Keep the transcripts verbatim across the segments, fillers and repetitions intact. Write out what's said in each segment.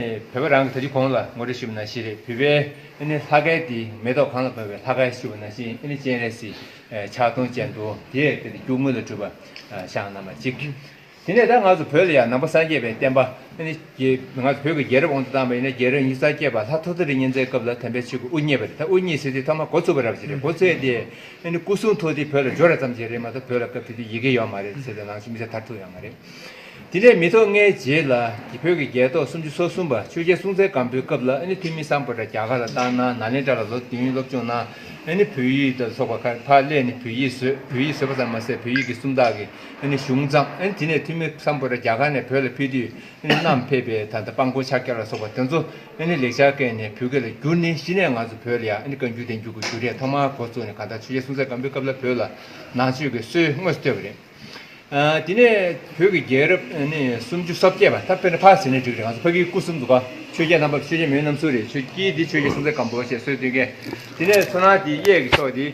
བོད་པ་རང་གི་ད་ཅི་གོང་ལ་ངོ་སྤྲོད་ཞུས་པ་ནང་བཞིན་རེད། བོད་པའི་ཨ་ནི་ལྷ་སྐལ་འདི་མེ་ཏོག་གང་ལ་བབས་པའི་ལྷ་སྐལ་ཞུས་པ་ནང་བཞིན་ཨ་ནི་སྤྱན་རས་གཟིགས་ཕྱག་སྟོང་སྤྱན་སྟོང་དེ་ཡང་དེ་འདི་རྒྱུ་དངོས་ལ་གྲུབ་པ་བཞེངས་གནང་བ་གཅིག་དེ་ནས་ད་ང་ཚོ་བོད་ལ་ཡང་ནང་པ་སངས་རྒྱས་པའི་བསྟན་པ་ཨ་ནི་རྒྱལ་ང་ཚོ་བོད་ཀྱི་རྒྱལ་རབས་དབང་དུ་བཏང་བ་ཡིན་ན་རྒྱལ་རབས་ཉི་ཤུ་རྩ་བརྒྱད་པ་ལྷ་ཐོ་ཐོ་རི་གཉན་བཙན་སྐབས་ལ་དམ་པའི་ཆོས་ཀྱི་དབུ་བརྙེས་པ་རེད། ད་དབུ་བརྙེས་ཟེར་དུས་ཐོག་མ་འགོ་ཚུགས་པ་རབ་ཅིག་རེད། འགོ་ཚུགས་ཡས་དེ་ཨ་ནི་སྐུ་གསུང་ཐུགས་དེ་བོད་ལ་འབྱོར་བ་ཙམ་ཞིག་རེད་མ་གཏོགས་བོད་ལ་སྐབས་དེ་དུས་ཡི་གེ་ཡོད་མ་རེད་ཟེར་ཏེ་ནང་བཞིན་མི་ཚེ་མཐར་ཐུག་ཡོད་མ་རེད། དེ་ནས་མེ་ཏོག་ལྔའི་རྗེས་ལ་བོད་ཀྱི་རྒྱལ་ཐོག་སུམ་ཅུ་སོ་གསུམ་པ་ཆོས་རྒྱལ་སྲོང་བཙན་སྒམ་པོའི་སྐབས་ལ་ཨ་ནི་ཐུ་མི་སམ་བྷོ་ཊ་རྒྱ་གར་ལ་བཏང་གནང་། ནཱ་ལེནྡྲ་ལ་ལོ་བདུན་སློབ་སྦྱོང་གནང་། ཨ་ནི་བོད་ཡིག་དང་སོགས་པ་ཁ་ཕར་སླེབས་ནས་བོད་ཡིག་བཟོས། བོད་ཡིག་བཟོས་པ་ཙམ་མ་ཟད་བོད་ཡིག་གི་སུམ་རྟགས་ཀྱི་ཨ་ནི་གཞུང་བརྩམས། ཨ་ནི་དེ་ནས་ཐུ་མི་སམ་བྷོ་ཊ་རྒྱ་གར་ནས་བོད་ལ་ཕེབས་དུས་ཨ་ནི་བསྣམས་ཕེབས་པའི་ད་ལྟ་སྤང་སྐོར་ཕྱག་རྒྱ་ལ་སོགས་པ་དེ་ཚོ་ཨ་ནི་ལེགས་སྦྱར་སྐད་ནས་བོད་སྐད་ལ་བསྒྱུར་ནས་གཞི་ནས་ང་ཚོ་བོད་ལ་ཡང་ཨ་ནི་བཀའ་འགྱུར་བསྟན་འགྱུར་གྱི་བསྒྱུར་ཡས་ཐོག་མར་འགོ་བཙུགས་ནས་གང་ལྟར་ཆོས་རྒྱལ་སྲོང་བཙན་སྒམ་པོའི་སྐབས་ལ་བོད་ལ་ནང་ཆོས་ཀྱི་སྲོལ་དངོས་སུ་བཏོད་པ་རེད། ཨ། དེ་ནས་བོད་ཀྱི་རྒྱལ་རབས་ནི་སུམ་ཅུ་སོ་བརྒྱད་པ། ད་དཔེར་ན་ཕར་ཟེར་ནས་འགྲིག་རེད། ང་ཚོ་ཕ་གིའི་སྐུ་གསུམ་འདུག་ག་ཆོས་རྒྱལ་རྣམ་པ་ཆོས་རྒྱལ་མེས་དབོན་རྣམ་གསུམ་རེད། ཆོས་དཀྱིལ་འདི་ཆོས་རྒྱལ་སྲོང་བཙན་སྒམ་པོ་ཞེས་གསོལ་སྟོན་མཁན། དེ་ནས་མཚོ་སྣ་འདི་གཡས་ཀྱི་ཕྱོགས་འདི་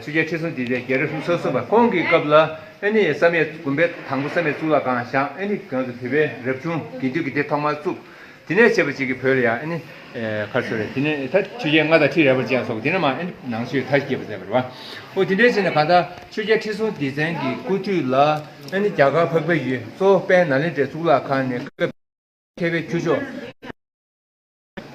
ཆོས་རྒྱལ་ཁྲི་སྲོང་ལྡེ་བཙན་རྒྱལ་རབས་སུམ་ཅུ་སོ་གསུམ་པ། ཁོང་གི་སྐབས་ལ་ཨ་ནི་བསམ་ཡས་དགོན་པའི་དང་པོ་བསམ་ཡས་གཙུག་ལག་ཁང་བཞེངས། ཨ་ནི་ང་ཚོ་བོད་པའི་རབ་བྱུང་དགེ་འདུན་གྱི་སྡེ་ཐོག་མར་བཙུགས། དེ་ནས་བྱས་པ་ཅིག་གིས་བོད་ལ་ཡང་ཨ་ནི་ཨེ་ག་རེ་ཟེར་རེད། དེ་ནས་ད་ཆོས་རྒྱལ་མངའ་བདག་ཁྲི་རལ་པ་ཅན་སོགས་དེ་ནས་མ་ཨ་ནི་ནང་ཆོས་མཐའ་སྐྱེལ་བ་མཛད་པ་རེད་བ། འོ་དེ་འདྲའི་ཆེད་ནས་གང་ལྟར་ཆོས་རྒྱལ་ཁྲི་སྲོང་ལྡེ་བཙན་གྱི་སྐུ་དུས་ལ་ཨ་ནི་རྒྱ་གར་འཕགས་པའི་ཡུལ་གཙོ་བོ་དཔལ་ནཱ་ལེནྡྲའི་གཙུག་ལག་ཁང་ནས་སྐབས་མཁས་པའི་ཁྱུ་མཆོག་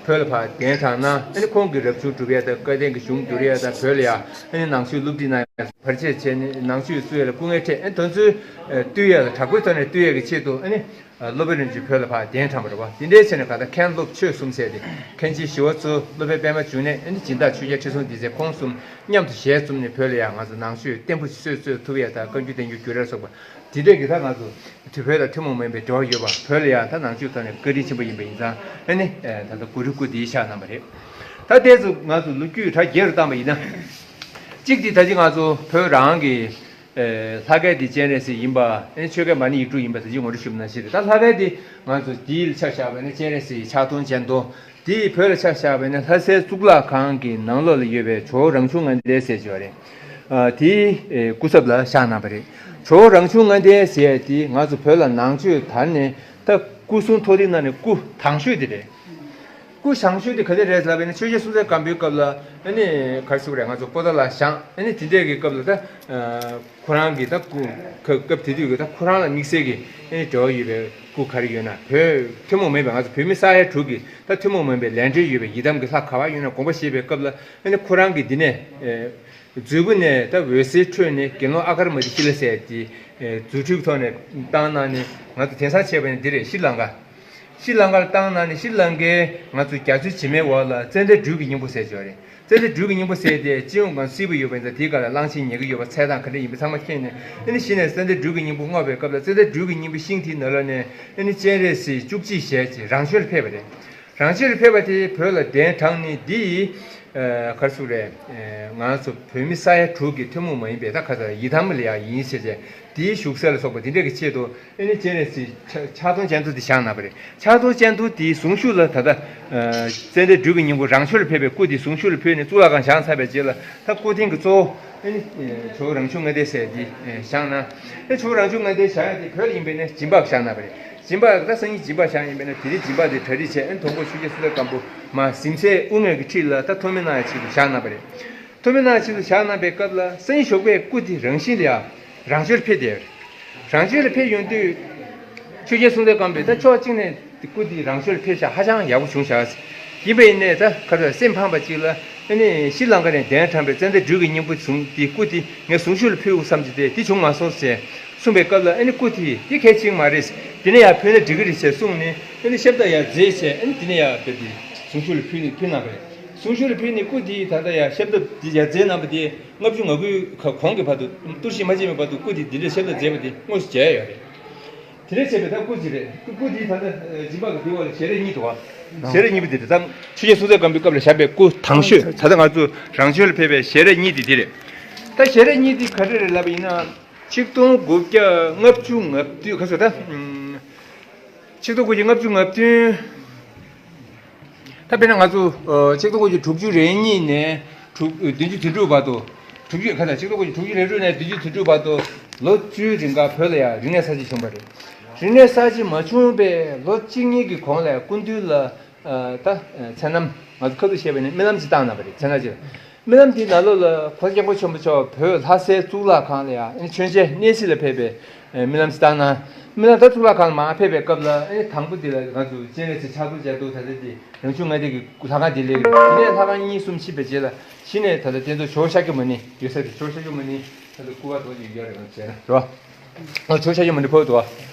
བོད་ལ་ཕར་གདན་དྲངས་ན་ཨ་ནི་ཁོང་གི་རབ་བྱུང་སྒྲུབ་ཡས་དང་བཀའ་བསྟན་གྱི་གཞུང་བསྒྱུར་ཡས་དང་བོད་ལ་ཡང་ཨ་ནི་ནང་ཆོས་སློབ་ཁྲིད་གནང་ཡས་བར་ཆད་བྱས་ནས་ནང་ཆོས་གསོ་ཡས་ལ་སྐུ་ངལ་འཕྲད། ཨ་ནི་དོན་ཚུལ་བསྟུད་ཡས་ལ་དྲག་པོའི་ཐོག་ནས་བསྟུད་ཡས་ཀྱི་ཆེད་དུ་ཨ་ནི། སློབ་དཔོན་རིན་པོ་ཆེ་བོད་ལ་ཕར་གདན་དྲངས་པ་རེད་བ། དེ་འདྲའི་ཆེད་ནས་གང་ལྟར་མཁན་སློབ་ཆོས་གསུམ་ཟེར་ཏེ་མཁན་ཆེན་ཞི་བ་འཚོ་སློབ་དཔོན་པད་མ་འབྱུང་གནས་ཨ་ནི་སྦྱིན་བདག་ཆོས་རྒྱལ་ཁྲི་སྲོང་ལྡེ་བཙན་ཁོང་གསུམ་མཉམ་དུ་ཞལ་འཛོམས་ནས་བོད་ལ་ཡང་ང་ཚོ་ནང་ཆོས་བརྟན་པོ་ཞིག་སྲོལ་གསོ་ཐུབ་ཡ་དང་བཀའ་འགྱུར་བསྟན་འགྱུར་བསྒྱུར་ཡ་སོགས་པ་དེ་འདྲས་ཀྱི་ད་ང་ཚོ་དུས་བོད་དང་ཐུན་མོང་མིན་པའི་འབྲེལ་བ་ཡོད་པ། བོད་ལ་ཡང་ད་ནང་ཆོས་ཐོག་ནས་བཀའ་དྲིན་ཆེན་པོ་ཡིན་པ་ཡིན་ཙང་ཨ་ནི་ད་ལྟ་གུ་རུའི་སྐུ་དེའི་ཕྱག་གནང་བ་རེད། ད་དེ་ཚོ་ང་ཚོ་ལོ་རྒྱུས་གྲ་རྒྱས་རུ་བཏང་པ་ཡིན་ན། གཅིག་དེ་ད་ཅི་ང་ཚོ་བོད་རང་གི་ལྷ་སྐལ་འདི་སྤྱན་རས་གཟིགས་ཡིན་པ། ཨེ་ཆོས་སྐལ་མ་ཎི་ཡིག་དྲུག་ཡིན་པ་ཟེར་གྱི་ངོ་སྤྲོད་ཞུས་པ་ནང་བཞིན་རེད། ད་ལྷ་སྐལ་འདི་ང་ཚོ་འདིའི་ཆ་བཞག་པ་ཡིན་ན་སྤྱན་རས་གཟིགས་ཕྱག་སྟོང་སྤྱན་སྟོང་། འདིའི་བོད་ལ་ཆ་བཞག་པ་ཡིན་ན་ལྷ་སའི་གཙུག་ལག་ཁང་གི་ནང་ལོགས་ལ་ཡོད་པའི་ཇོ་བོ་རང་བྱུང་ལྔ་ལྡན་ཟེར་གྱི་ཡོད་རེད། ཨ་དེའི་ཨེ་སྐུ་ཚབ་ལ་བཞག་གནང་བ་རེད། ཇོ་བོ་རང་བྱུང་ལྔ་ལྡན་ཟེར་ཡས་འདི་ང་ཚོ་བོད་ལ་ནང་ཆོས་དར་ནས་ད་སྐུ་གསུང་ཐུགས་རྟེན་ནང་ནས་སྐུ་དང་ཤོས་འདི་རེད། སྐུ་བཞེངས་ཤོས་དེ་ག་དེ་རེད་ལབ་པ་ཡིན་ན་ཆོས་རྒྱལ་སྲོང་བཙན་སྒམ་པོའི་སྐབས་ལ་ཨ་ནི་ག་རེ་ཟེར་དགོས་རེད། ང་ཚོ་པོ་ཏཱ་ལ་བཞེངས། ཨ་ནི་དེ་འདྲས་ཀྱི་སྐབས་ལ་ད་ཁོ་རང་གི་ད་སྐུ་སྐབས་སྐབས་དེ་དུས་ཀྱི་ད་ཁོ་རང་ལ་དམིགས་བསལ་གྱི་ཨ་ནི་འབྲེལ་བ་ཡོད་པའི་སྐུ་ག་རེ་ཡོད་ན། བོད་ཐུན་མོང་མིན་པའི་ང་ཚོ་བོད་མི་ས་ཡ་དྲུག་གི་ད་ཐུན་མོང་མིན་པའི་ལས་འབྲེལ་ཡོད་པའི་ཡི་དམ་གྱི་ལྷ་ག་པར་ཡོད་ན་དགོངས་པ་བཞེས་པའི་སྐབས་ལ་ཨ་ནི་ཁོ་རང་གིས་འདི་ནས་མཛོད་སྤུ་ནས་ད་འོད་ཟེར་འཕྲོས་ནས་དགེ་སློང་ཨ་གར་མ་ཏི་ཤི་ལ་ཟེར་དེ་རྫུ་འཕྲུལ་གྱི་ཐོག་ནས་བཏང་གནང་ནས་ང་ཚོ་དེང་སང་བྱས་པ་ཡིན་ན་འདི་རེད། ཤྲི་ལང་ཀ། ཤྲི་ལང་ཀར་བཏང་གནང་ནས་ཤྲི་ལང་ཀའི་ང་ཚོ་རྒྱ་མཚོའི་བྱེ་མའི་འོག་ལ་ཙན་དན་སྦྲུལ་གྱི་སྙིང་པོ་ཟེར་གྱི་ཡོད་རེད། ཙན་དན་སྦྲུལ་གྱི་སྙིང་པོ་ཟེར་དེ་སྤྱི་ཡོངས་སྒང་སྲིད་པ་ཡོད་པ་ཡིན་ཙང་དེའི་སྒང་ལ་གླང་ཆེན་ཉེར་དགུ་ཡོད་པ་ཚད་དང་ག་འདྲ་ཡིན་པ་ཚང་མ་མཁྱེན་ནས་ཨ་ནི་གཞི་ནས་ཙན་དན་སྦྲུལ་གྱི་སྙིང་པོ་བསྔོགས་པའི་སྐབས་ལ་ཙན་དན་སྦྲུལ་གྱི་སྙིང་པོའི་ཤིང་དེའི་ནང་ལོགས་ནས་ཨ་ནི་སྤྱན་རས་གཟིགས་བཅུ་གཅིག་ཞལ་གྱི་རང་ཆོས་ལ་ཕེབས་པ་རེད། རང་ཆོས་ལ་ཕེབས་པ་དེ་བོད་ལ་གདན་དྲངས་ནས་འདི་ཡི་ཨ་ག་རེ་ཟེར་དགོས་རེད། ཨ་ང་ཚོ་བོད་མི་ས་ཡ་དྲུག་གི་ཐུན་མོང་མ་ཡིན་པའི་ད་ག་ས་ཡི་དམ་ལ་ཡང་ཡིན་ཟེར་བྱས་དེའི་བཞུགས་ས་ལ་སོགས་པ་དེ་འདྲ་གི་ཆེད་དུ་ཨ་ནི་སྤྱན་རས་གཟིགས་ཕྱག་ཕྱག་སྟོང་སྤྱན་སྟོང་དེ་བཞེངས་གནང་བ་རེད། ཕྱག་སྟོང་སྤྱན་སྟོང་དེའི་གཟུངས་གཞུག་ལ་ད་ལྟ་ཙན་དན་སྦྲུལ་གྱི་སྙིང་པོ་རང་ཆོས་ལ་ཕེབས་པའི་སྐུ་དེའི་གཟུངས་གཞུག་ལ་ཕུལ་ནས་གཙུག་ལག་ཁང་བཞེངས་ཚར་བའི་རྗེས་ལ་ད་སྐུ་རྟེན་གྱི་གཙོ་བོ་ཨ་ནི་ཇོ་བོ་རང་བྱུང་ལྔ་ལྡན་ཟེར་དེ་བཞེངས་གནང་། ཨ་ཇོ་བོ་རང་བྱུང་ལྔ་ལྡན་བཞེངས་ཡ་དེ་བོད་ལ་ཡིན་པས་ན་སྦྱིན་པ་བཞེངས་གནང་བ་རེད། སྦྱིན་པ་ད་སང་ཉིན་སྦྱིན་པ་བཞེངས་ཡིན་པས་ན་དེ་རིང་སྦྱིན་པ་དེ་གྲ་སྒྲིག་བྱས། ཨ་ནི་དང་པོ་ཆོས་རྒྱལ་སྲོང་བཙན་སྒམ་པོ་མ་གཟིམ་སའི་དབུ་སྔས་ཀྱི་འཁྲིས་ལ་ད་ཐོགས་མེད་གནང་ཡ་ཆེད་དུ་བཞེངས་གནང་བ་རེད། ཐོགས་མེད་གནང་ཡ་ཆེད་དུ་བཞེངས་གནང་པའི་སྐབས་ལ་སང་ཉིན་ཞོགས་པའི་སྐུ་དེ་རང་བཞིན་ལ་ཡ་རང་ཆོས་ལ་ཕེབས་བསྡད་ཡོད་རེད། རང་ཆོས་ལ་ཕེབས་ཡོང་དུས་ཆོས་རྒྱལ་སྲོང་བཙན་སྒམ་པོས་ད་ཕྱོགས་གཅིག་ནས་སྐུ་དེ་རང་ཆོས་ལ་ཕེབས་ཤག་ཧ་ཅང་ཡག་པོ་བྱུང་ཤག་ཡིན་པ་ཡིན་ནའི་ད་ག་རེ་སེམས་ཕངས་པ་གཅིག་ལ་ཨ་ནི་ཤྲི་ལང་ཀ་ནས་གདན་དྲངས་པའི་ཙན་དན་སྦྲུལ་གྱི་སྙིང་པོ་བཟུང་དེ་སྐུ་དེ་ངས་གཟུངས་གཞུག་ལ་ཕུལ་དགོས་བསམ་གྱི་དེ་དེ་བྱུང་མ་སོང་ཟེར་གསུངས་པའི་སྐབས་ལ་ཨ་ནི་སྐུ་དེ་དེ་གལ་ཆེན་མ་རེད། དེ་ནས་ཡར་ཕུལ་ན་འགྲིག་གི་རེད་ཟེར་གསུངས་ནས་ཨ་ནི་ཤམ་ཐབས་ཡར་མཛད་བྱས་ཨ་ནི་དེ་ནས་ཡར་ཕེབས་ཏེ་གཟུངས་གཞུག་ལ་ཕུལ་ནས་ཕུལ་གནང་བ་རེད། གཟུངས་གཞུག་ལ་ཕུལ་ནས་སྐུ་དེ་ད་ལྟ་ཡར་ཤམ་ཐབས་དེ་ཡར་མཛད་གནང་བ་དེ་ལྔ་བཅུ་ང་དགུའི་གོང་གི་བར་དུ་གཏོར་བཤིག་མ་བྱས་པའི་བར་དུ་སྐུ་དེ་འདི་འདྲའི་ཤམ་ཐབས་མཛད་པ་དེ་དངོས་སུ་མཇལ་ཡོད་རེད། དེ་ནས་བྱས་པའི་ད་སྐུ་གཅིག་རེད། སྐུ་དེའི་ད་ལྟ་སྦྱིན་པ་གི་དེའི་འོག་ལ་ཞལ་རས་གཉིས་འདུག་བ། ཞལ་རས་གཉིས་པོ་དེ་རེད། ད་ཆོས་རྒྱལ་སྲོང་བཙན་སྒམ་པོའི་སྐབས་ལ་བཞེངས་པའི་སྐུ་དང་ཤོས་ད་ལྟ་ང་ཚོ་རང་ཆོས་ལ་ཕེབས་པའི་ཞལ་རས་གཉིས་དེ་འདི་རེད། ད་ཞལ་རས་གཉིས་དེ་ག་རེ་རེད་ལབ་པ་ཡིན་ན་ཆིག་སྟོང་དགུ་བརྒྱ་ལྔ་བཅུ་ང་བདུན་ག་ཚོད་ད། ཆིག་སྟོང་དགུ་བརྒྱ་ལྔ་བཅུ་ང་བདུན། ད་དཔེར་ན་ང་ཚོ་ཆིག་སྟོང་དགུ་བརྒྱ་དྲུག་ཅུ་རེ་གཉིས་ནས་དྲུག་བདུན་ཅུ་དོན་དྲུག་བར་དུ། དྲུག་ཅུ་ག་ད་ཆིག་སྟོང་དགུ་བརྒྱ་དྲུག་ཅུ་རེ་དྲུག་ནས་བདུན་ཅུ་དོན་དྲུག་བར་དུ་ལོ་བཅུའི་རིང་ག་བོད་ལ་ཡང་རིག་གནས་གསར་བརྗེ་བྱུང་བ་རེད། རིག་གནས་གསར་བརྗེ་མ་བྱུང་བའི་ལོ་གཅིག་གཉིས་ཀྱི་གོང་ལ་སྐུ་མདུན་ལ་ད་མཚན་ལམ་ང་ཚོ་ཁ་ཐུག་བཤད་པ་ཡིན་ན་རྨི་ལམ་ཅིག་བཏང་གནང་བ་རེད། མཚན་ལམ་ཅིག་རྨི་ལམ་དེའི་ནང་ལོགས་ལ་གོང་ས་སྐྱབས་མགོན་ཆེན་པོ་མཆོག་བོད་ལྷ་སའི་གཙུག་ལག་ཁང་ལ་ཡང་མཆོད་མཇལ་གནས་གཟིགས་ལ་ཕེབས་པའི་རྨི་ལམ་ཅིག་བཏང་གནང་། རྨི་ལམ་ད་གཙུག་ལག་ཁང་ལ་མར་ཕེབས་པའི་སྐབས་ལ་དང་པོ་དེ་ལ་ང་ཚོ་སྤྱན་རས་གཟིགས་ཕྱག་རྡོར་རྒྱ་མཚོ་ད་ལྟ་དེ་རང་བྱུང་ལྔ་ལྡན་གྱི་ལྷ་ཁང་དེ་སླེབས་ཡོད། དེ་ནས་ལྷ་ཁང་གཉིས་གསུམ་ཕྱིན་པའི་རྗེས་ལ་གཞི་ནས་ད་ལྟ་དེ་ཚོ་ཇོ་བོ་ཤཱཀྱ་མུ་ནེ་ཡོད་ས་དེ་ཇོ་བོ་ཤཱཀྱ་མུ་ནེ་ད་ལྟ་སྐུ་པར་དོ་ཅིག་ཡོད་རེད། ང་ཚོ་བྱས་ན་རེད་བ། ཨོ་ཇོ་བོ་ཤཱཀྱ་མུ་ནེ་ཕེབས་འདུག་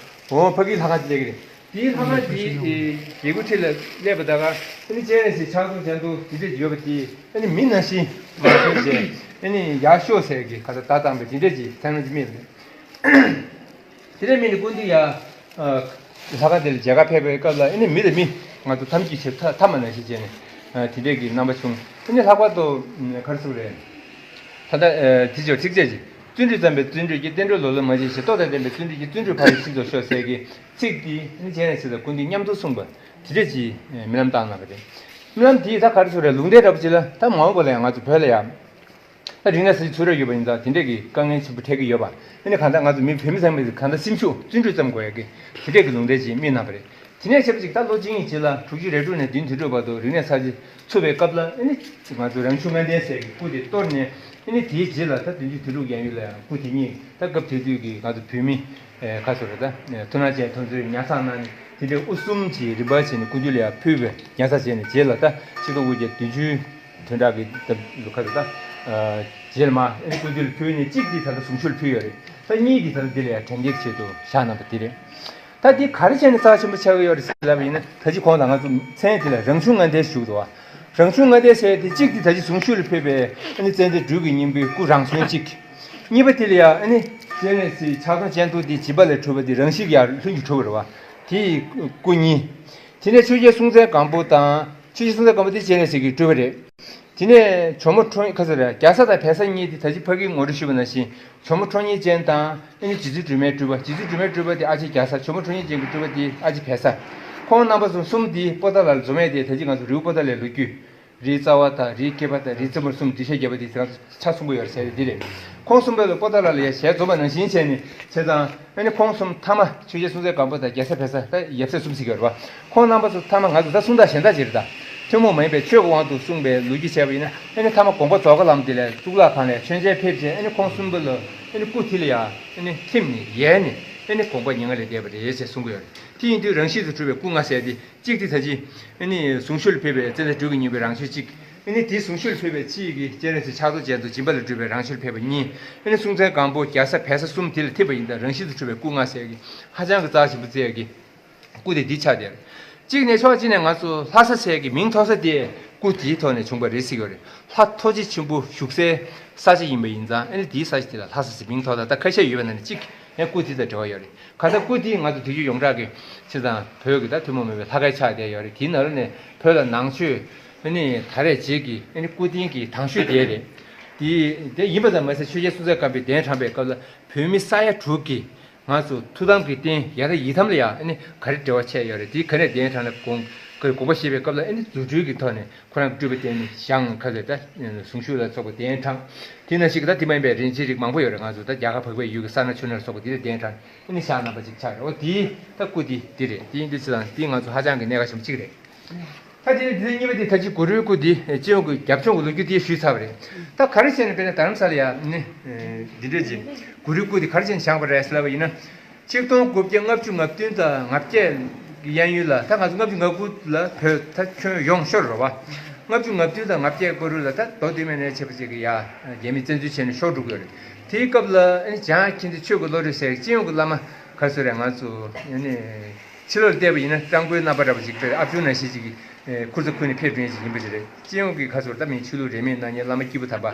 བ། ཨོ་ཕ་གིའི་ལྷ་ཁང་དེ་སླེབས་ཀྱི་རེད། དེའི་ལྷ་ཁང་དེའི་སྒེའུ་ཁུང་འཁྲིས་ལ་སླེབས་པ་ད་ག་ཨ་ནི་སྤྱན་རས་གཟིགས་ཕྱག་རྡོར་རྒྱ་མཚོ་དེ་འདྲས་ཡོད་པ་དེ་ཨ་ནི་མི་ནང་བཞིན་མར་ཐོན་བྱས་ཨ་ནི་ཡར་ཤོག་ཟེར་གྱི་ཁ་ད་ད་བཏང་བའི་དེ་འདྲས་ཀྱི་མཚན་ལམ་ཅིག་རྨིས་པ་རེད། དེ་ནས་མི་ནི་སྐུ་མདུན་ཡ། ལྷ་ཁང་དེ་ལ་མཇལ་ཁ་ཕེབས་པའི་སྐབས་ལ་ཨེ་ནི་མི་དང་མི་ང་ཚོ་ཐམས་ཅད་ཆེ་ཐ་ཐ་མ་ནང་བཞིན་བྱས་ནས་དེ་འདྲས་ཀྱི་རྣམ་པ་བྱུང་། ཨེ་ནི་ལྷག་པར་དུ་ག་རེ་ཟེར་དགོས་རེད། ད་ལྟ་དེ་ཆོག་ཚིགས་བཅད་ཀྱི་བརྩོན་འགྲུས་བརྩམས་པའི་བརྩོན་འགྲུས་ཀྱིས་བསྟན་འགྲོའི་ལོ་ལོན་མ་བྱས་ཤིང་། སྟོབས་དང་ལྡན་པའི་བརྩོན་འགྲུས་ཀྱིས་བརྩོན་འགྲུས་ཕ་ཡི་ཕྱིར་རྫོགས་ཤོག་ཟེར་གྱི་ཚིག་འདི་ཨེ་ནི་སྤྱན་རས་གཟིགས་དང་སྐུ་མདུན་མཉམ་དུ་གསུངས་པ་དེ་འདྲས་ཀྱི་རྨི་ལམ་བཏང་གནང་བ་རེད། རྨི་ལམ་འདིས་ད་ག་རེ་ཟེར་དགོས་རེད། ལུང་བསྟན་འདྲ་པོ་ཅིག་ལ་ད་མ་འོངས་པ་ལ་ཡང་ང་ཚོ་བོད་ལ་ཡང་། ད་རིག་གནས་གསར་བརྗེ་ཚུགས་རབས་ཡོད་པ་ཡིན་ཙང་དེ་འདྲས་ཀྱི་དཀའ་ངལ་ཆེན་པོ་འཕྲད་ཀྱི་ཡོད་པ། ཨ་ནི་གང་ལྟར་ང་ཚོ་མི་བོད་མི་ཚང་མས་གང་ལྟར་སེམས་ཤུགས་བརྩོན་འགྲུས་བརྩམ་དགོས་ཡ་གི་དེ་འདྲས་ཀྱི་ལུང་བསྟན་ཅིག་རྨིས་གནང་བ་རེད། དེ་ནས་ཆབས་ཅིག་ད་ལོ་གཅིག་གཉིས་རྗེས་ལ་དྲུག་ཅུ་རེ་དྲུག་ནས་བདུན་དུས་དྲུག་བར་དུ་རིག་གནས་གསར་བརྗེ་ཚུགས་པའི་སྐབས་ལ་ཨ་ནི་ང་ཚོ་རང་གཞུང་ལྔ་ལྡན་ཟེར་གྱི་སྐུ་དེ་གཏོར་ནས་ཨ་ནི་དེའི་རྗེས་ལ་ད་བདུན་ཅུ་དོན་དྲུག་ཡན་ཡོལ་ལ་ཡང་སྐུ་དེ་ཉིད་ད་སྐབས་དེ་དུས་ཀྱི་ང་ཚོ་བོད་མི་ཁ་སོ་རེ་ད་ཐུགས་སྣང་ཅན་ཐོན་ཚུལ་ཉར་ཚགས་གནང་ནས་དེ་འདྲའི་དབུ་གསུམ་གྱི་རིམ་པ་བྱས་ནས་སྐུ་མདུན་ལ་ཡང་ཕུལ་བའི་ཉར་ཚགས་བྱས་ནས་རྗེས་ལ་ད་ཆིག་སྟོང་དགུ་བརྒྱ་བདུན་ཅུ། དོན་དག་གི་ད་ལུ་ཁ་ད་ལྟ། རྗེས་ལ་མ་ཨེ་སྐུ་མདུན་ལ་ཕུལ་ནས་གཅིག་འདི་ད་ལྟ་གཟུངས་གཞུག་ལ་ཕུལ་ཡོད་རེད། ད་གཉིས་འདི་ད་ལྟ་འདི་ལ་ཡང་དྲན་སྐུལ་ཆེད་དུ་བཞག་གནང་པ་འདི་རེད། ད་འདི་ག་རེ་བྱས་ནས་རྩ་ཆེན་པོ་ཆགས་ཀྱི་ཡོད་རེད་ཟེར་ལབ་པ་ཡིན་ན། ད་ཅི་གོང་ལ་ང་ཚོ་མཚན་འདི་ལ་རང་གཞུང་ལྔ་ལྡན་ཞུ་འདུག་བ། རང་གཞུང་ལྔ་ལྡན་ཟེར་དེ་གཅིག་འདི་ད་ཅི་གཟུངས་གཞུག་ལ་ཕུལ་བའི་ཨ་ནི་ཙན་དན་སྦྲུལ་གྱི་སྙིང་པོའི་སྐུ་རང་གཞན་གཅིག་གཉིས་པ་དེ་ལ་ཡང་ཨ་ནི་སྤྱན་རས་གཟིགས་ཕྱག་སྟོང་སྤྱན་སྟོང་དེ་བྱིས་པ་ལས་གྲུབ་པ་དེ་རང་བཞིན་གྱིས་ཡང་ལྷུན་གྱིས་གྲུབ་པ་རེད་བ། དེ་ཡི་སྐུ་གཉིས། དེ་ནས་ཆོས་རྒྱལ་སྲོང་བཙན་སྒམ་པོ་དང་། ཆོས་རྒྱལ་སྲོང་བཙན་སྒམ་པོ་དེ་སྤྱན་རས་གཟིགས་ཀྱི་སྤྲུལ་པ་རེད། དེ་ནས་ཇོ་མོ་ཁྲོ་ཁ་ས་ར་རྒྱ་བཟའ་དང་བལ་བཟའ་གཉིས་དེ་ད་ཅི་ཕ་གིའི་ངོ་སྤྲོད་ཞུས་པ་ནང་བཞིན་ཇོ་མོ་ཁྲོ་གཉེར་ཅན་དང་ཨ་ནི་རྗེ་བཙུན་སྒྲོལ་མའི་སྤྲུལ་པ། རྗེ་བཙུན་སྒྲོལ་མའི་སྤྲུལ་པ་དེ་ཨ་ཅེ་རྒྱ་བཟའ། ཇོ་མོ་ཁྲོ་གཉེར་ཅན་གྱི་སྤྲུལ་པ་དེ་ཨ་ཅེ་བལ་བཟའ། ཁོང་རྣམ་པ་ཚོ་གསུམ་དེ་པོ་ཏཱ་ལ་ལ་འཛོམས་ཡས་དེ་ད་ཅི་ང་ཚོ་རི་བོ་པོ་ཏཱ་ལའི་ལོ་རྒྱུས། རིའི་རྩ་བ་དང་རིའི་སྐེད་པ་དང་རིའི་རྩེ་མོར་གསུམ་འདི་ཤ་རྒྱབ་པ་དེ་ཚང་ཆ་གསུང་གི་ཡོད་རེད་ཟེར་ཏེ་འདི་རེད། ཁོང་གསུམ་པོ་ལ་པོ་ཏཱ་ལ་ལ་ཡ་ཞལ་འཛོམས་པ་ནང་བཞིན་བྱས་ནས་བྱས་ཙང་ཨ་ནི་ཁོང་གསུམ་མཐའ་མ་ཆོས་རྒྱལ་སྲོང་བཙན་སྒམ་པོ་དང་རྒྱ་བཟའ་བལ་བཟའ་ད་ཡབ་སྲས་གསུམ་ཟེར་གྱི་ཡོད་རེད་བ། ཁོང་རྣམ་པ་ཚོ་མཐའ་མ་ང་ཚོ་ད་གསུང་སྟངས་གཞན་དག་ཅིག་རེད་ད། ཐུན་མོང་མ་ཡིན་པའི་ཆོས་ཀྱི་དབང་དུ་གསུངས་པའི་ལོ་རྒྱུས་བྱས་པ་ཡིན་ན་ཨ་ནི་མཐའ་མ་དགོངས་པ་རྫོགས་ཁ་ལམ་དེ་ལ་གཙུག་ལག་ཁང་ལ་མཆོད་མཇལ་ཕེབས་རྗེས་ཨ་ནི་ཁོང་གསུམ་པོ་ལ་ཨ་ནི་སྐུ་དེ་ལ་ཡ་ཨ་ནི་ཐིམ་ནས་ཡལ་ནས་ཨ་ནི་དགོངས་པ་མྱ་ངན་ལས་འདས་པ་རེད་ཅེས་གསུང་གི་ཡོད་རེད། དེ་ཡིན་དུས་རང་བཞིན་དུ་གྲུབ་པའི་སྐུ་ལྔ་ཟེར་དེ། གཅིག་དེ་ད་ཅི། ཨ་ནི་གཟུངས་གཞུག་ལ་ཕེབས་པའི་ཙན་དན་སྦྲུལ་གྱི་སྙིང་པོའི་རང་གཞུག་གཅིག་ཨ་ནི་དེའི་གཟུངས་གཞུག་ལ་ཕེབས་པའི་ཕྱི་ཡི་གི་སྤྱན་རས་གཟིགས་ཕྱག་རྡོར་རྒྱ་མཚོ་སྦྱིན་པ་ལས་གྲུབ་པའི་རང་གཞུག་ལ་ཕེབས་པ་གཉིས། ཨ་ནི་སྲོང་བཙན་སྒམ་པོ་རྒྱ་བཟའ་བལ་བཟའ་གསུམ་དེ་ལ་ཐིམ་པ་ཡིན་ད་རང་བཞིན་དུ་གྲུབ་པའི་སྐུ་ལྔ་ཟེར་གི་ཧ་ཅང་གི་རྩ་ཆེན་པོ་བརྩི་ཡ་གི་སྐུ་དེ་འདི་ཆགས་བསྡད་རེད། གཅིག་ནས་ཕྱོགས་གཅིག་ནས་ང་ཚོ་ལྷ་ས་ཟེར་གི་མིང་ཐོགས་ས་དེ་སྐུ་དེའི་ཐོག་ནས་བྱུང་པ་རེད་ཟེར་གི་ཡོད་རེད། ལྷ་ཐོ་ཅི་ཆེན་པོ་བཞུགས་སའི་ས་ཆ་ཡིན་པ་ཡིན་ཙང་ཨ་ནི་དེའི་ས་ཆ་དེ་ལ་ལྷ་ས་ཟེར་མིང་ཐོགས་ད་ད་ཁ་ཤས་ཡོད་པ་ན་ནི་གཅིག་ཡང་སྐུ་དེ་དང་འབྲེལ་བ་ཡོད་རེད། གང་ལྟར་སྐུ་དེ་ང་ཚོ་དུས་རྒྱུན་ཡོངས་གྲགས་ཀྱི་ཕྱི་དང་བོད་ཀྱི་ད་ཐུན་མོང་མ་ཡིན་པའི་ལྷ་སྐལ་ཆགས་བསྡད་ཡོད་རེད། དེའི་ནང་ལོགས་ནས་བོད་ལ་ནང་ཆོས་ཨ་ནི་ད་རེས་རྗེས་ཀྱི་ཨ་ནི་སྐུ་རྟེན་གྱི་དང་ཤོས་དེ་རེད། དེ་དེ་ཡིན་པ་ཙམ་མ་ཟད་ཆོས་རྒྱལ་སྲོང་བཙན་སྒམ་པོའི་གདན་དྲངས་པའི་སྐབས་ལ་བོད་མི་ས་ཡ་དྲུག་གིས་ང་ཚོ་ཐུགས་དམ་གྱི་རྟེན་ཡ་ད་ཡི་དམ་ལ་ཡང་ཨ་ནི་ག་རེ་འབྲེལ་བ་ཆགས་ཡོད་རེད། དེ་ག་ནས་གདན་དྲངས་ན་དགོངས་གི་དགོངས་པ་བཞེས་པའི་སྐབས་ལ་ཨ་ནི་རྫུ་འཕྲུལ་གྱི་ཐོག་ནས་ཁོ་རང་གི་སྤྲུལ་པའི་རྟེན་ནི་ཞང་ཁ་ཟེར་ད་གཟུངས་གཞུག་ལ་སོགས་པ་གདན་དྲངས། དེ་ནང་བཞིན་གྱི་ད་དེ་མ་ཡིན་པའི་རིན་ཆེན་རིགས་མང་པོ་ཡོད་རེད། ང་ཚོ་ད་རྒྱ་གར་འཕགས་པའི་ཡུལ་གྱི་ས་སྣ་ཆུ་སྣ་ལ་སོགས་པ་དེ་ལ་གདན་དྲངས་ཨ་ནི་ཞག་རྣམ་པ་ཅིག་ཆགས་རེད། འོ་དེའི་ད་སྐུ་དེ་འདི་རེད། དེ་ཡིན་དུས་ཚེ་དང་དེ་ང་ཚོ་ཧ་ཅང་གི་གནད་འགག་ཆེན་པོ་གཅིག་རེད། ད་དེ་ནས་དེ་གཉིས་པ་དེ་ད་ཅི་གུ་རུའི་སྐུ་དེ་སྤྱི་ཡོངས་ཀྱི་རྒྱབ་ལྗོངས་ཀྱི་ལོ་རྒྱུས་དེ་ཞུས་ཚར་བ་རེད། ད་ག་རེ་བྱས་ནས་དཔེར་ན་རྡ་རམ་ས་ལ་ཡ་ནི་འདི་འདྲས་ཀྱི་གུ་རུའི་སྐུ་དེ་ག་རེ་བྱས་ནས་བཞེངས་པ་རེད་ཟེར་ལབ་པ་ཡིན་ན། ཆིག་སྟོང་དགུ་བརྒྱ་ལྔ་བཅུ་ང་བདུན་དང་ང་བརྒྱད་ཀྱི་གཡས་གཡོན་ལ་ད་ང་ཚོ་ལྔ་བཅུ་ང་དགུ་ལ་བོད་ད་ཁྱོན་ཡོངས་ཤོར་རེད་བ། ལྔ་བཅུ་ང་བདུན་དང་ང་བརྒྱད་བར་དུ་ལ་ད་མདོ་སྟོད་སྨད་ནས་བྱས་པ་ཅིག་གི་ཡ་རྒྱ་མིས་བཙན་འཛུལ་བྱས་ནས་ཤོར་འགྲོ་གི་ཡོད་རེད། དེའི་སྐབས་ལ་ཨ་ནི་འཇང་མཁྱེན་བརྩེ་ཆོས་ཀྱི་བློ་གྲོས་ཟེར་སྤྱི་ཡོངས་ཀྱི་བླ་མ་ག་ཚོད་རེད། ང་ཚོ་ཨ་ནི་ཕྱི་ལོགས་བལྟས་པ་ཡིན་ན་སྤྲང་པོའི་རྣམ་པ་འདྲ་པོ་ཅིག་དཔེར་ཨབ་ཆུ་ནང་བཞིན་ཅིག་གི་ཁུར་ཚོ་ཁུར་ནས་ཕེབས་མཁན་ཅིག་ཡིན་པ་ཅིག་རེད། སྤྱི་ཡོངས་ཀྱི་ག་ཚོད་ད་མིན་ཆོས་ལུགས་རིས་མེད་གནང་མཁན་བླ་མ་སྐྱེས་བུ་དམ་པ་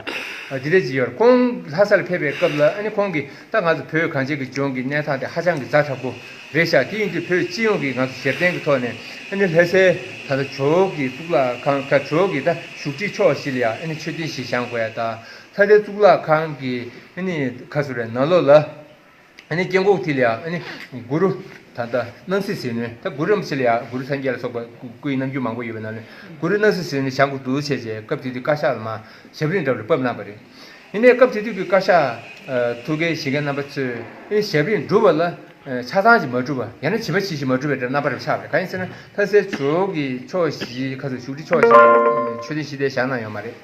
འདི་འདྲ་ཅིག་ཡོད་རེད། ཁོང་ལྷ་ས་ལ་ཕེབས་པའི་སྐབས་ལ་ཨ་ནི་ཁོང་གིས་ད་ང་ཚོ་བོད་གངས་ཅན་གྱི་ལྗོངས་ཀྱི་གནས་སྟངས་དེ་ཧ་ཅང་གི་ཛ་དྲག་པོ་རེད་ཤག་དེ་ཡིན་དུས་བོད་སྤྱི་ཡོངས་ཀྱི་ང་ཚོ་ཞབས་བརྟན་གྱི་ཐོག་ནས་ཨ་ནི་ལྷ་སའི་ད་ལྟ་ཇོ་བོ་གི་གཙུག་ལག་ཁང་ད་ཇོ་བོ་གི་ད་བཞུགས་ཁྲིའི་ཕྱོགས་བཞི་ལ་ཡ་ཨ་ནི་མཆོད་རྟེན་བཞི་བཞེངས་དགོས་ཡ་ད་ལྷ་སའི་གཙུག་ལག་ཁང་གི་ཨ་ནི་ག་ཚོད་རེད་ནང་ལོགས་ལ། ཨ་ནི་སྐྱེ་འགོག་དེ་ལ་ཡང་ཨ་ནི་གུ་རུ་ད་ལྟ་སྣང་སྲིད་ཟིལ་གནོན་ད་གུ་རུ་རིན་པོ་ཆེ་ལ་ཡང་གུ་རུ་སངས་རྒྱས་ལ་སོགས་པ་སྐུ་སྐུའི་རྣམ་འགྱུར་མང་པོ་ཡོད་པའི་ནང་ནས་གུ་རུ་སྣང་སྲིད་ཟིལ་གནོན་བཞེངས་དགོས་འདུག་བྱས་རྗེས་སྐབས་དེ་དུས་བཀའ་ཤག་ལ་མར་ཞབས་རིམ་འདྲ་པོ་ཕབ་གནང་བ་རེད། ཡིན་ནའི་སྐབས་དེ་དུས་ཀྱི་བཀའ་ཤག་ཐུགས་འགན་བཞེས་མཁན་རྣམ་པ་ཚོས་ཨ་ནི་ཞབས་རིམ་སྒྲུབ་པ་ལ་ ཆ་ཚང་ཞིག་མ་གྲུབ་པ། ཡང་ན་བྱིས་པ་ཆེ་ཞིག་མ་གྲུབ་པའི་འདྲ་རྣམ་པ་རེ་ཆགས་པ་རེད། གང་ཡིན་ཟེར་ན་ལྷ་སའི་ཇོ་བོ་གི་ཕྱོགས་བཞི་ཁ་སང་བཞུགས་ཁྲི་ཕྱོགས་བཞི་ལ་མཆོད་རྟེན་བཞི་དེ་བཞེངས་གནང་ཡོད་མ་རེད།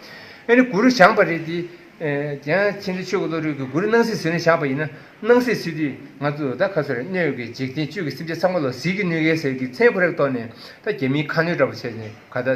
ཨ་ནི་གུ་རུ་བཞེངས་པ་རེད་དེ། ཡང་ཕྱི་འདྲེ་ཆོས་ཀྱི་བློ་གྲོས་ཀྱིས་གུ་རུ་སྣང་སྲིད་ཟིལ་གནོན་བཞེངས་པ་ཡིན་ན། སྣང་སྲིད་ཟེར་དུས་ང་ཚོ་ད་ཁ་སོ་རེད། སྣོད་ཀྱི་འཇིག་རྟེན་བཅུད་ཀྱི་སེམས་ཅན་ཚང་མ་ལ་ཟིལ་གྱིས་གནོན་མཁན་ཟེར་གྱི་མཚན་ཁོ་རའི་ཐོག་ནས་ད་རྒྱ་མིའི་ཁ་སྣོན་འདྲ་པོ་བྱས་ནས་ག་ད།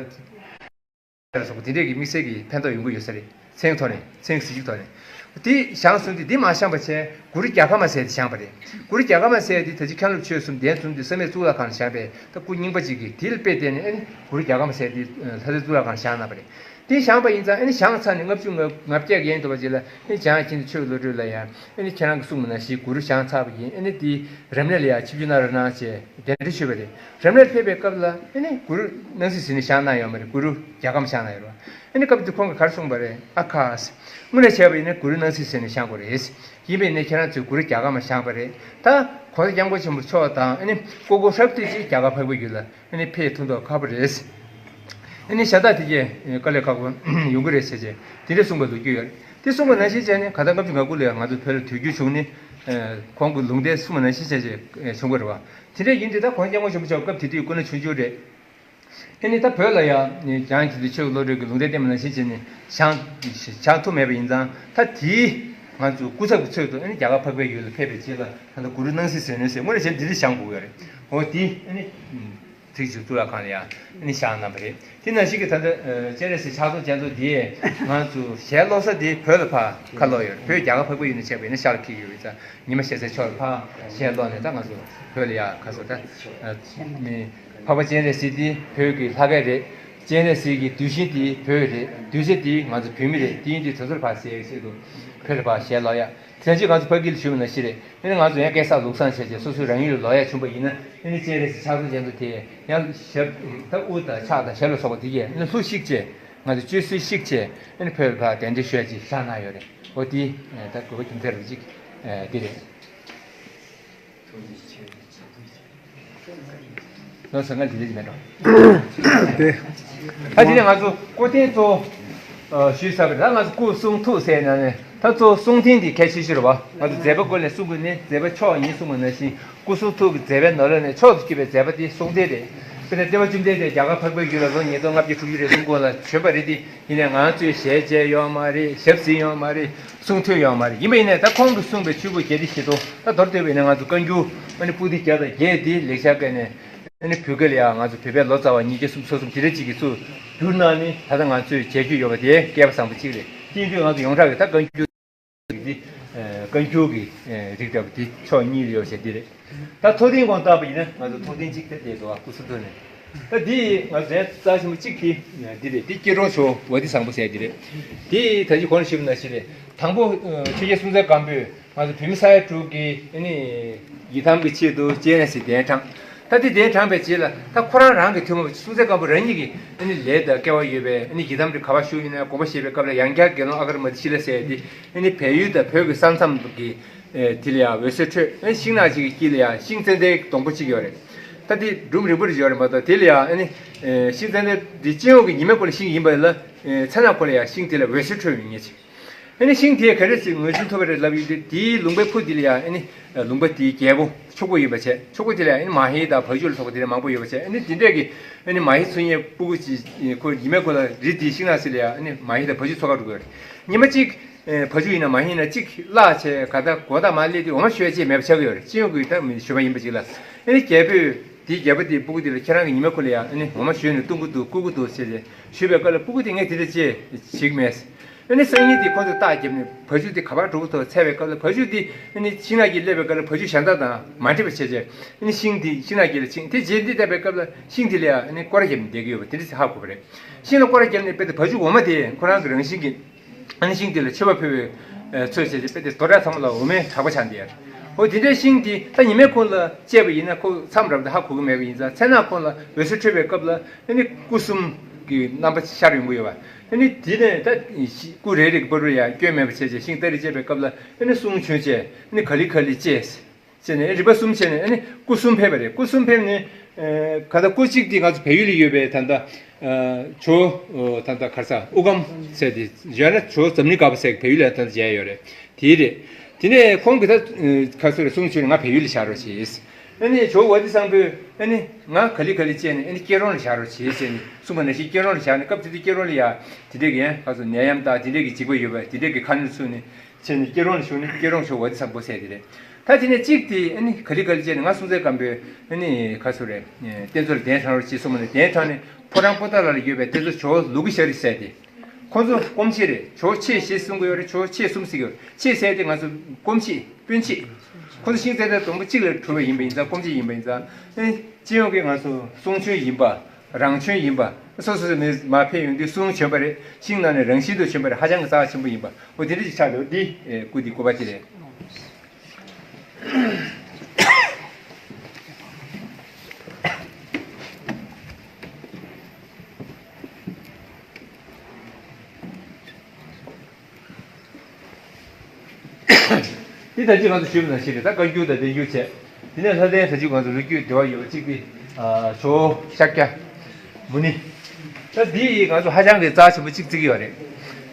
ལ་སོགས་པ་དེ་འདྲས་ཀྱི་དམིགས་བསལ་གྱི་ཕན་ཐོགས་ཡོང་གི་ཡོད་ས་རེད། མཚན་ཐོག་ནས། མཚན་གྱི་ཟིལ་གྱིས་ཐོག་ནས་དེ་བཞེངས་སོང་དུས། དེ་མ་བཞེངས་པ་བྱས་གུ་རུ་རྒྱ་གར་མ་ཟེར་དེ་བཞེངས་པ་རེད། གུ་རུ་རྒྱ་གར་མ་ཟེར་དེ་ད་ཅི་མཁན་སློབ་ཆོས་གསུམ་གདན་འཛོམས་དུས་བསམ་ཡས་གཙུག་ལག་ཁང་ལ་བཞེངས་པའི་ད་སྐུ་རྙིང་པ་ཅིག་གིས་དེ་ལ་དཔེ་བལྟས་ནས། ཨ་ནི་གུ་རུ་རྒྱ་གར་མ་ཟེར་དེ་ལྷ་སའི་གཙུག་ལག་ཁང་ལ་བཞེངས་གནང་བ་རེད། དེ་བཞེངས་པ་ཡིན་ཙང་། ཨ་ནི་བཞེངས་ཚར་ནས་ལྔ་བཅུ་ང་བརྒྱད་ཀྱི་ཡན་འདྲ་པོ་ཅིག་ལ། ཨ་ནི་འཇམ་དབྱངས་མཁྱེན་བརྩེ་ཆོས་ཀྱི་བློ་གྲོས་ལ་ཡང་། ཨ་ནི་ཁྱེད་རང་གིས་གསུངས་པ་ནང་བཞིན་གུ་རུ་བཞེངས་ཚར་བ་ཡིན། ཨ་ནི་དེ་རབ་གནས་ལ་ཡང་ཆིབས་བསྒྱུར་གནང་རོགས་གནང་ཅེས་གདན་འདྲེན་ཞུས་པ་རེད། རབ་གནས་ཕེབས་པའི་སྐབས་ལ། ཨ་ནི་གུ་རུ་སྣང་སྲིད་ཟིལ་གནོན་བཞེངས་གནང་ཡོད་མ་རེད། གུ་རུ་རྒྱ་གར་མ་བཞེངས་གནང་ཡོད་རེད། ཨ་ནི་སྐབས་དེ་ཁོང་གིས་ག་རེ་གསུངས་པ་རེད། ཨ་ཁ། དངོས་གནས་བྱས་པ་ཡིན་ན་གུ་རུ་སྣང་སྲིད་ཟིལ་གནོན་བཞེངས་དགོས་རེད། ཡིན་པས་ན་ཁྱེད་རང་ཚོས་གུ་རུ་རྒྱ་གར་མ་བཞེངས་པ་རེད། ད་༸གོང་ས་༸སྐྱབས་མགོན་ཆེན་པོ་མཆོག་དང་། ཨ་ནི་སྐུ་འཁོར་ཧྲག་བསྡད་ཅིག་རྒྱ་གར་འཕགས་པའི་ཡུལ་ལ་ཨ་ནི་ཕེབས་ཐུབ་མདོག་ཁ་པོ་རེད། ཨ་ནི་ཞལ་ཏ་དེ་གས་དཀའ་ལས་ཁག་པོ་ཡོང་གི་རེད་ཟེར་བྱས་དེ་འདྲ་གསུངས་པ་ལོ་རྒྱུས་ཡོད་རེད། དེ་གསུངས་པ་ནང་བཞིན་བྱས་ནས་ག་ད་ལྔ་བཅུ་ང་དགུ་ལ་ང་ཚོ་བོད་ལ་དུས་འགྱུར་བྱུང་ནས། ཁོང་གི་ལུང་བསྟན་གསུངས་པ་ནང་བཞིན་བྱས་བྱས་བྱུང་བ་རེད་བ། དེ་འདྲ་ཡིན་དུས་ད་༸གོང་ས་༸སྐྱབས་མགོན་ཆེན་པོ་མཆོག་སྐབས་དེ་དུས་སྐུ་ན་ཆུང་ཆུང་རེད། ཨ་ནི་ད་བོད་ལ་ཡང་འཇམ་དབྱངས་མཁྱེན་བརྩེ་ཆོས་ཀྱི་བློ་གྲོས་ཀྱིས་ལུང་བསྟན་བསྟན་པ་ནང་བཞིན་བྱས་ནས་བཞེངས་བཞེངས་ཐུབ་མེད་པ་ཡིན་ཙང་། ད་དེའི་ང་ཚོ་སྐུ་ཚབ་ཀྱི་ཚུལ་དུ་ཨ་ནི་རྒྱ་གར་འཕགས་པའི་ཡུལ་ལ་ཕེབས་པའི་རྗེས་ལ་ད་ལྟ་གུ་རུ་སྣང་སྲིད་ཟིལ་གནོན་ཟེར་དངོས་གནས་བྱས་ན་འདི་འདྲ་བཞེངས་དགོས་ཀྱི་ཡོད་རེད། འོ་དེ་ཨ་ནི་ཚིག་ཅིག་གཙུག་ལག་ཁང་ལ་ཡང་ཨ་ནི་བཞེངས་གནང་བ་རེད། དེ་ནང་བཞིན་གྱི་ད་ལྟ་སྤྱན་རས་གཟིགས་ཕྱག་རྡོར་རྒྱ་མཚོ་འདི་ང་ཚོ་ཞལ་སློག་ས་དེ་བོད་ལ་ཕར་ཁ་ལོག་ཡོད་རེད། བོད་རྒྱ་གར་འཕགས་པའི་ཡུལ་ནས་ཆད་པ་ཡིན་ན་ཤར་ལ་འཁེལ་གྱི་ཡོད་རེད། ད་ཉི་མ་ཞལ་ཟས་ཕྱོགས་ལ་ཕར་ཞལ་སློག་ནས་ད་ང་ཚོ་བོད་ལ་ཡ་ག་ཚོད་ད་ཨ་ནི་འཕགས་པ་སྤྱན་རས་གཟིགས་འདི་བོད་ཀྱི་ལྷ་སྐལ་རེད། སྤྱན་རས་གཟིགས་ཀྱི་གདུལ་ཞིང་འདི་བོད་རེད། གདུལ་བྱ་འདི་ང་ཚོ་བོད་མི་རེད། དེ་ཡིན་དུས་དེ་ཚོར་ཕར་ཟེར་ཡག་ཆེད་དུ་བོད་ལ་ཕར་ཞལ་སློག་ཡ། དེ་ནང་བཞིན་ང་ཚོ་ཕ་གི་ལ་ཞུས་པ་ནང་བཞིན་རེད། ཨ་ནི་ང་ཚོ་ཡང་སྐལ་བཟང་ལུགས་བཟང་བྱས་བྱས་སོ་སོའི་རང་ཡུལ་ལ་ལོག་ཡ་བྱུང་པ་ཡིན་ན། ཨ་ནི་སྤྱན་རས་གཟིགས་ཕྱག་རྡོར་རྒྱ་མཚོ་དེ་ཡང་ཞབས་ད་དབུ་དང་ཕྱག་དང་ཞབས་ལ་སོགས་པ་དེ་གས་ཨ་ནི་ལྷུ་བཤིག་བྱས། ང་ཚོ་བཅོལ་གསོས་བཤིག་བྱས་ཨ་ནི་བོད་ལ་ཕར་གདན་འདྲེན་ཞུ་ཡ་ཅིག་བཞག་གནང་ཡོད་རེད། འོ་དེ་ད་དགོས་པ་རྒྱུ་མཚན་རེད་ཅིག་དེ་རེད། ལོ་ཟེར་ང་འདི་འདྲ་ཅིག་མེད་འགྲོ། དེ། ད་དེ་ནས་ང་ཚོ་སྐུ་རྟེན་གཙོ་བོ་ཞུས་ཚར་བ་རེད། ད་ང་ཚོ་སྐུ་གསུང་ཐུགས་ཟེར་ན་ནས་ད་གཙོ་བོ་གསུང་རྟེན་འདི་གལ་ཆེ་ཤོས་རེད་བ། ང་ཚོ་མཛད་པ་ཀུན་ལས་གསུང་དགོས་ནས་མཛད་པ་མཆོག་ཡིན་གསུང་བ་ནང་བཞིན། སྐུ་གསུང་ཐུགས་ཀྱི་མཛད་པའི་ནང་ལོགས་ནས་མཆོག་ཏུ་གྱུར་པའི་མཛད་པ་དེ་གསུང་རྟེན་རེད། དཔེར་ན་སྟོན་པ་བཅོམ་ལྡན་འདས་རྒྱ་གར་འཕགས་པའི་ཡུལ་ལ་ལོ་ཉིས་སྟོང་ལྔ་བརྒྱ་དྲུག་ཅུ་རེ་ཟུང་སྔོན་ལ་བྱོན་པ་རེད་དེ། ཡིན་ནའི་ང་ཚོས་ཞལ་མཇལ་ཡོད་མ་རེད། ཞབས་ཟིན་ཡོད་མ་རེད། གསུང་ཐོས་ཡོད་མ་རེད། ཡིན་པ་ཡིན་ནའི་ད་ཁོང་གིས་གསུངས་པའི་ཆོས་ཕུང་བརྒྱད་ཁྲི་བཞི་སྟོང་ད་མདོར་བསྡུས་པ་ཡིན་ན་ང་ཚོ་བཀའ་འགྱུར་ཨ་ནི་པོ་ཏི་བརྒྱ་དང་བརྒྱད་དེ་ལེགས་སྦྱར་སྐད་ནས་ཨ་ནི་བོད་སྐད་ལ་ཡང་ང་ཚོ་བོད་པའི་ལོ་ཙཱ་བ་ཉིས་བརྒྱ་སུམ་ཅུ་སོ་གསུམ་དེ་འདྲ་ཅིག་གི་ཚུར་བསྒྱུར་གནང་ནས་ད་ལྟ་ང་ཚོས་མཇལ་རྒྱུ་ཡོད་པ་དེ་སྐལ་པ་བཟང་པོ་གཅིག་རེད། དེ་ཡིན་དུས་ང་ཚོ་ཡོངས་གྲགས་ཀྱི་ད་བཀའ་འགྱུར་འདི་བཀའ་འགྱུར་གྱི་རིགས་འདྲ་པོ་དེ་ཕྱོགས་གཉིས་ལ་ཡོད་པ་དེ་རེད། ད་ཐུགས་རྟེན་སྐོར་བལྟས་པ་ཡིན་ན་ང་ཚོ་ཐུགས་རྟེན་གཅིག་དེ་བསྡད་འདུག་ཨ། སྐུ་གསུང་ཐུགས་ནས། ད་འདི་ང་ཚོ་རྩ་ཆེན་པོ་གཅིག་དེ་འདི་རེད། འདི་སྐྱེ་འགྲོ་ཆོ་བ་དེ་བཟང་པོ་ཟེར་འདི་རེད། དེ་ད་ཅི་གོང་ལ་ཞུས་པ་ནང་བཞིན་རེད། དང་པོ་ཆོས་རྒྱལ་སྲོང་བཙན་སྒམ་པོས་ང་ཚོ་བོད་མི་ས་ཡ་དྲུག་གི་ཨ་ནི་ཡི་དམ་གྱི་ཆེད་དུ་སྤྱན་རས་གཟིགས་གདན་དྲངས། ད་དེ་གདན་དྲངས་པའི་རྗེས་ལ་ད་ཁོ་རང་རང་གི་ཐུན་མོང་སྲོང་བཙན་སྒམ་པོ་རང་ཉིད་ཀྱི་ཨ་ནི་ལས་དང་སྐལ་བ་ཡོད་པའི་ཨ་ནི་ཡི་དམ་དེ་ག་པར་བཞུགས་ཡིན་ན་དགོངས་པ་བཞེས་པའི་སྐབས་ལ་ཡང་བསྐྱར་དགེ་སློང་ཨ་ག་རུ་མ་ཏི་ཤི་ལ་ཟེར་ཡ་དེ་ཨ་ནི་བལ་ཡུལ་དང་བོད་ཀྱི་ས་མཚམས་ཀྱི་དེ་ལ་ཡང་འོད་ཟེར་འཕྲོས། ཨ་ནི་ཤིང་ནགས་ཅིག་གི་དཀྱིལ་ལ་ཡང་ཤིང་ཙན་དན་སྡོང་པོ་གཅིག་ཡོད་རེད། ད་དེ་འབྲུ་རིང་པོ་རེ་ཡོད་རེད་མ་གཏོགས། དེ་ལ་ཡང་ཨ་ནི་ཤིང་ཙན་དན་དེ་སྤྱི་ཡོངས་ཀྱི་ཉི་མའི་འཁོར་ལ་ཤིང་ཡིན་པ་ལ་མཚན་ནག་འཁོར་ལ་ཡང་ཤིང་དེ་ལ་འོད་ཟེར་འཕྲོས་ཡོང་ངེས་ཅིག་ཨ་ནི་ཤིང་དེས་ག་རེ་ཟེར་ངོས་འཛིན་ཐུབ་པ་རེད་ལབ་ཡོད་དུས། དེའི་ལུང་པའི་ཕུ་དེ་ལ་ཡང་ཨ་ནི་ལུང་པ་དེའི་རྒྱལ་པོ་ཕྱུག་པོ་ཡིན་པ་བྱས། ཕྱུག་པོ་དེ་ལ་ཡང་ཨ་ནི་མ་ཧེ་དང་བ་ཕྱུགས་ལ་སོགས་པ་དེ་འདྲ་མང་པོ་ཡོད་པ་བྱས། ཨ་ནི་དེ་འདྲས་ཀྱི་ཨ་ནི་མ་ཧེ་ཚུ་གཉིས་སྤུ་གུ་གཅིག་ཁོ་ཉི་མའི་འཁོར་ལ་རི་དེའི་ཤིང་ནགས་ཟེར་ལ་ཡང་ཨ་ནི་མ་ཧེ་དང་བ་ཕྱུགས་འཚོ་ག་འགྲོ་གི་ཡོད་རེད། ཉི་མ་གཅིག་བ་ཕྱུགས་ཡིན་ན་མ་ཧེ་ཡིན་ན་གཅིག་བརླག་བྱས་ག་ད་གོ་ད་མ་སླེབས་དུས་འོ་མ་བཞོ་ཡ་ཅིག་མེད་པ་ཆགས་ཀྱི་ཡོད་རེད། སྤྱི་ཡོངས་ཀྱི་ད་མི་ཞུ་བ་ཡིན་པ་ཅིག་ལ། ཨ་ནི་རྒྱལ་པོས་དེའི་རྒྱལ་པོ་དེའི་སྤུ་གུ་དེ་ལ་ཁྱེད་རང་གི་ཉི་མའི་འཁོར་ལ་ཡང་ཨ་ནི་འོ་མ་བཞོས་ནས་བཏུང་གི་འདུག་བསྐུར་གི་འདུག་ཟེར་ཏེ་ཞུས་པའི་སྐབས་ལ་སྤུ་གུ་དེ་ངས་དེ་འདྲ་ཅེས་བྱེད་ཀྱི་མེད། ཨ་ནི་སང་ཉིན་དེ་ཁོ་ཚོས་རྟ་བརྒྱབ་ནས་བ་ཕྱུགས་དེ་ག་པར་འགྲོ་གི་འདུག་འཚོལ་བའི་སྐབས་ལ་བ་ཕྱུགས་དེ་ཨ་ནི་ཤིང་ནགས་ཀྱི་སླེབས་པའི་སྐབས་ལ་བ་ཕྱུགས་གཞན་དག་དང་མ་འདྲེས་པ་བྱས་བྱས་ཨ་ནི་ཤིང་དེ་ཤིང་ནགས་དཀྱིལ་ལ་ཕྱིན། དེ་རྗེས་འདི་བལྟས་པའི་སྐབས་ལ་ཤིང་དེ་ལ་ཡང་ཨ་ནི་སྐོར་ར་བརྒྱབ་ནས་བསྡད་ཀྱི་ཡོད་པ་དེ་འདྲ་ཧ་གོ་བ་རེད། ཤིང་ལ་སྐོར་ར་བརྒྱབ་ནས་དཔེ་དེ་བ་ཕྱུགས་འོ་མ་དེ་ཁོ་རང་གི་རང་བཞིན་གྱིས། ཨ་ནི་ཤིང་དེ་ལ་མཆོད་པ་ཕུལ་བའི་ཚུལ་བྱས་ཏེ་དཔེ་དེ་དོ་བྲག་ཚང་མ་ལ་འོ་མའི་བྲག་པ་ཆགས་འདུག་ཡ། འོ་དེ་འདྲའི་ཤིང་དེ་ད་ཉི་མའི་འཁོར་ལ་བཅད་པ་ཡིན་ན་ཁོ་མཚམས་རབ་ཏུ་ཧ་གོ་གི་མེད་པ་ཡིན་ཙང་། མཚན་ནག་འཁོར་ལ་འོད་ཟེར་འཕྲོས་པའི་སྐབས་ལ་ཨ་ནི་སྐུ་གསུམ་གྱི་རྣམ་པ་ཤར་ཡོང་གི་ཡོད་པ། ཨ་ནི་དེ་ནས་ད་སྐུ་རེ་རེ་གི་བར་དུ་ཡང་སྐྱོན་མེད་པ་བྱས་བྱས་ཤིང་སྟ་རེ་བཅད་པའི་སྐབས་ལ་ཨ་ནི་གསུང་བྱོན་བྱས་ཨ་ནི་ག་ལེ་ག་ལེ་བཅད། བྱས་ནས་རིམ་པ་གསུམ་བྱས་ནས་ཨ་ནི་སྐུ་གསུམ་ཕེབས་པ་རེད། སྐུ་གསུམ་ཕེབས་ནས་ཨ་ག་ད་སྐུ་གཅིག་དེ་ང་ཚོ་བལ་ཡུལ་ལ་ཡོད་པའི་ད་ལྟ་ཇོ་ད་ལྟ་ག་རེ་ཟ་དབུ་སྐམ་ཟེར་དེ་ཡོད་ན་ཇོ་འཛམ་གླིང་དཀར་པོ་ཟེར་བལ་ཡུལ་ལ་ད་ལྟ་མཇལ་ཡོད་རེད། དེ་རེད། དེ་ནས་ཁོང་གིས་ད་ཁ་སོ་རེ་གསུང་བྱུང་ནས་ང་བལ་ཡུལ་ལ་བཞག་རོགས་བྱེད། ཨ་ནི་ཇོ་བོ་ཝ་ཏི་སང་ཕོད་ཨ་ནི་ང་ག་ལེ་ག་ལེ་བྱས་ནས་ཨ་ནི་སྐྱེད་རོང་ལ་བཞག་རོགས་བྱེད་ཟེར་ནས་གསུངས་པ་ནང་བཞིན་སྐྱེད་རོང་ལ་བཞག་ནས། སྐབས་དེ་དུས་སྐྱེད་རོང་ལ་ཡ་དེ་འདྲས་ཀྱི་ཡང་ཁ་སོ་ནད་ཡམས་དང་དེ་འདྲས་ཀྱི་འཇིགས་པ་ཡོད་པ་དེ་འདྲས་ཀྱི་ཁ་སྣོན་ཚུགས་ནས་བྱས་ནས་སྐྱེད་རོང་ལ་བཞུགས་ནས་སྐྱེད་རོང་ཇོ་བོ་ཝ་ཏི་སང་ཕོད་ཟེར་དེ་རེད། ད་དེ་ནས་གཅིག་དེ་ཨ་ནི་ག་ལེ་ག་ལེ་བྱས་ནས་ང་སྲོང་བཙན་སྒམ་པོས་ཨ་ནི་ཁ་སོ་རེ་རྟེན་གཙོ་ལ་གདན་དྲངས་རོགས་བྱེད་གསུངས་པ་ནས་གདན་དྲངས་ནས་ཕོ་བྲང་པོ་ཏཱ་ལ་ལ་ཡོད་པའི་རྟེན་གཙོ་ཇོ་བོ་ལུ་གུ་ཤཱ་རི་ཟེར་དེ། ཁོང་ཚོ་སྐོམ་ཆེད་རེད། ཇོ་བོ་ཆེ་ཞེས་གསུང་གི་ཡོད་རེད། ཇོ་བོ་ཆེ་གསུམ་ཟེར་གི་ཡོད་རེད། ཆེ་ཟེར་དེ་ང་ཚོ་སྐོམ་ཆེད་སྤུན་མཆེད། ཁོང་ཚོ་ཤིང་རྩ་དང་སྡོང་པོ་གཅིག་ལ་གྲུབ་པ་ཡིན་པ་ཡིན་ཙང་སྐོམ་ཆེད་ཡིན་པ་ཡིན་ཙང་། ཨེ་སྤྱི་ཡོངས་ཀྱི་ང་ཚོ་གསུང་ཆོས་ཡིན་པ་རང་ཆོས་ཡིན་པ་སོ་སོ་སོ་ནས་མར་ཕེབས་ཡོང་དུས་གསུང་བྱོན་པ་རེད། ཤིང་ནང་ནས་རང་བཞིན་དུ་བྱོན་པ་རེད། ཧ་ཅང་གི་རྩ་བ་ཆེན་པོ་ཡིན་པ། འོ་དེ་འདྲ་ཞིག་ཆགས་འདུག་འདི་ཨེ་སྐུ་འདི་སྐུ་པར་ཅིག་རེད། འདི་ད་ཅི་ང་ཚོ་ཞུས་པ་ནང་བཞིན་རེད། ད་བཀའ་འགྱུར་དང་བསྟན་འགྱུར་བྱས། དེ་ནས་ལྷ་ལྡན་ས་བཅུ་ང་ཚོ་ལོ་རྒྱུས་འབྲེལ་བ་ཡོད་པ་གཅིག་དེ། ཨ་ཇོ་བོ་ཤཱཀྱ་མུ་ནི། ད་འདི་ཡིས་ང་ཚོ་ཧ་ཅང་གི་རྩ་ཆེན་པོ་གཅིག་བརྩི་གི་ཡོད་རེད།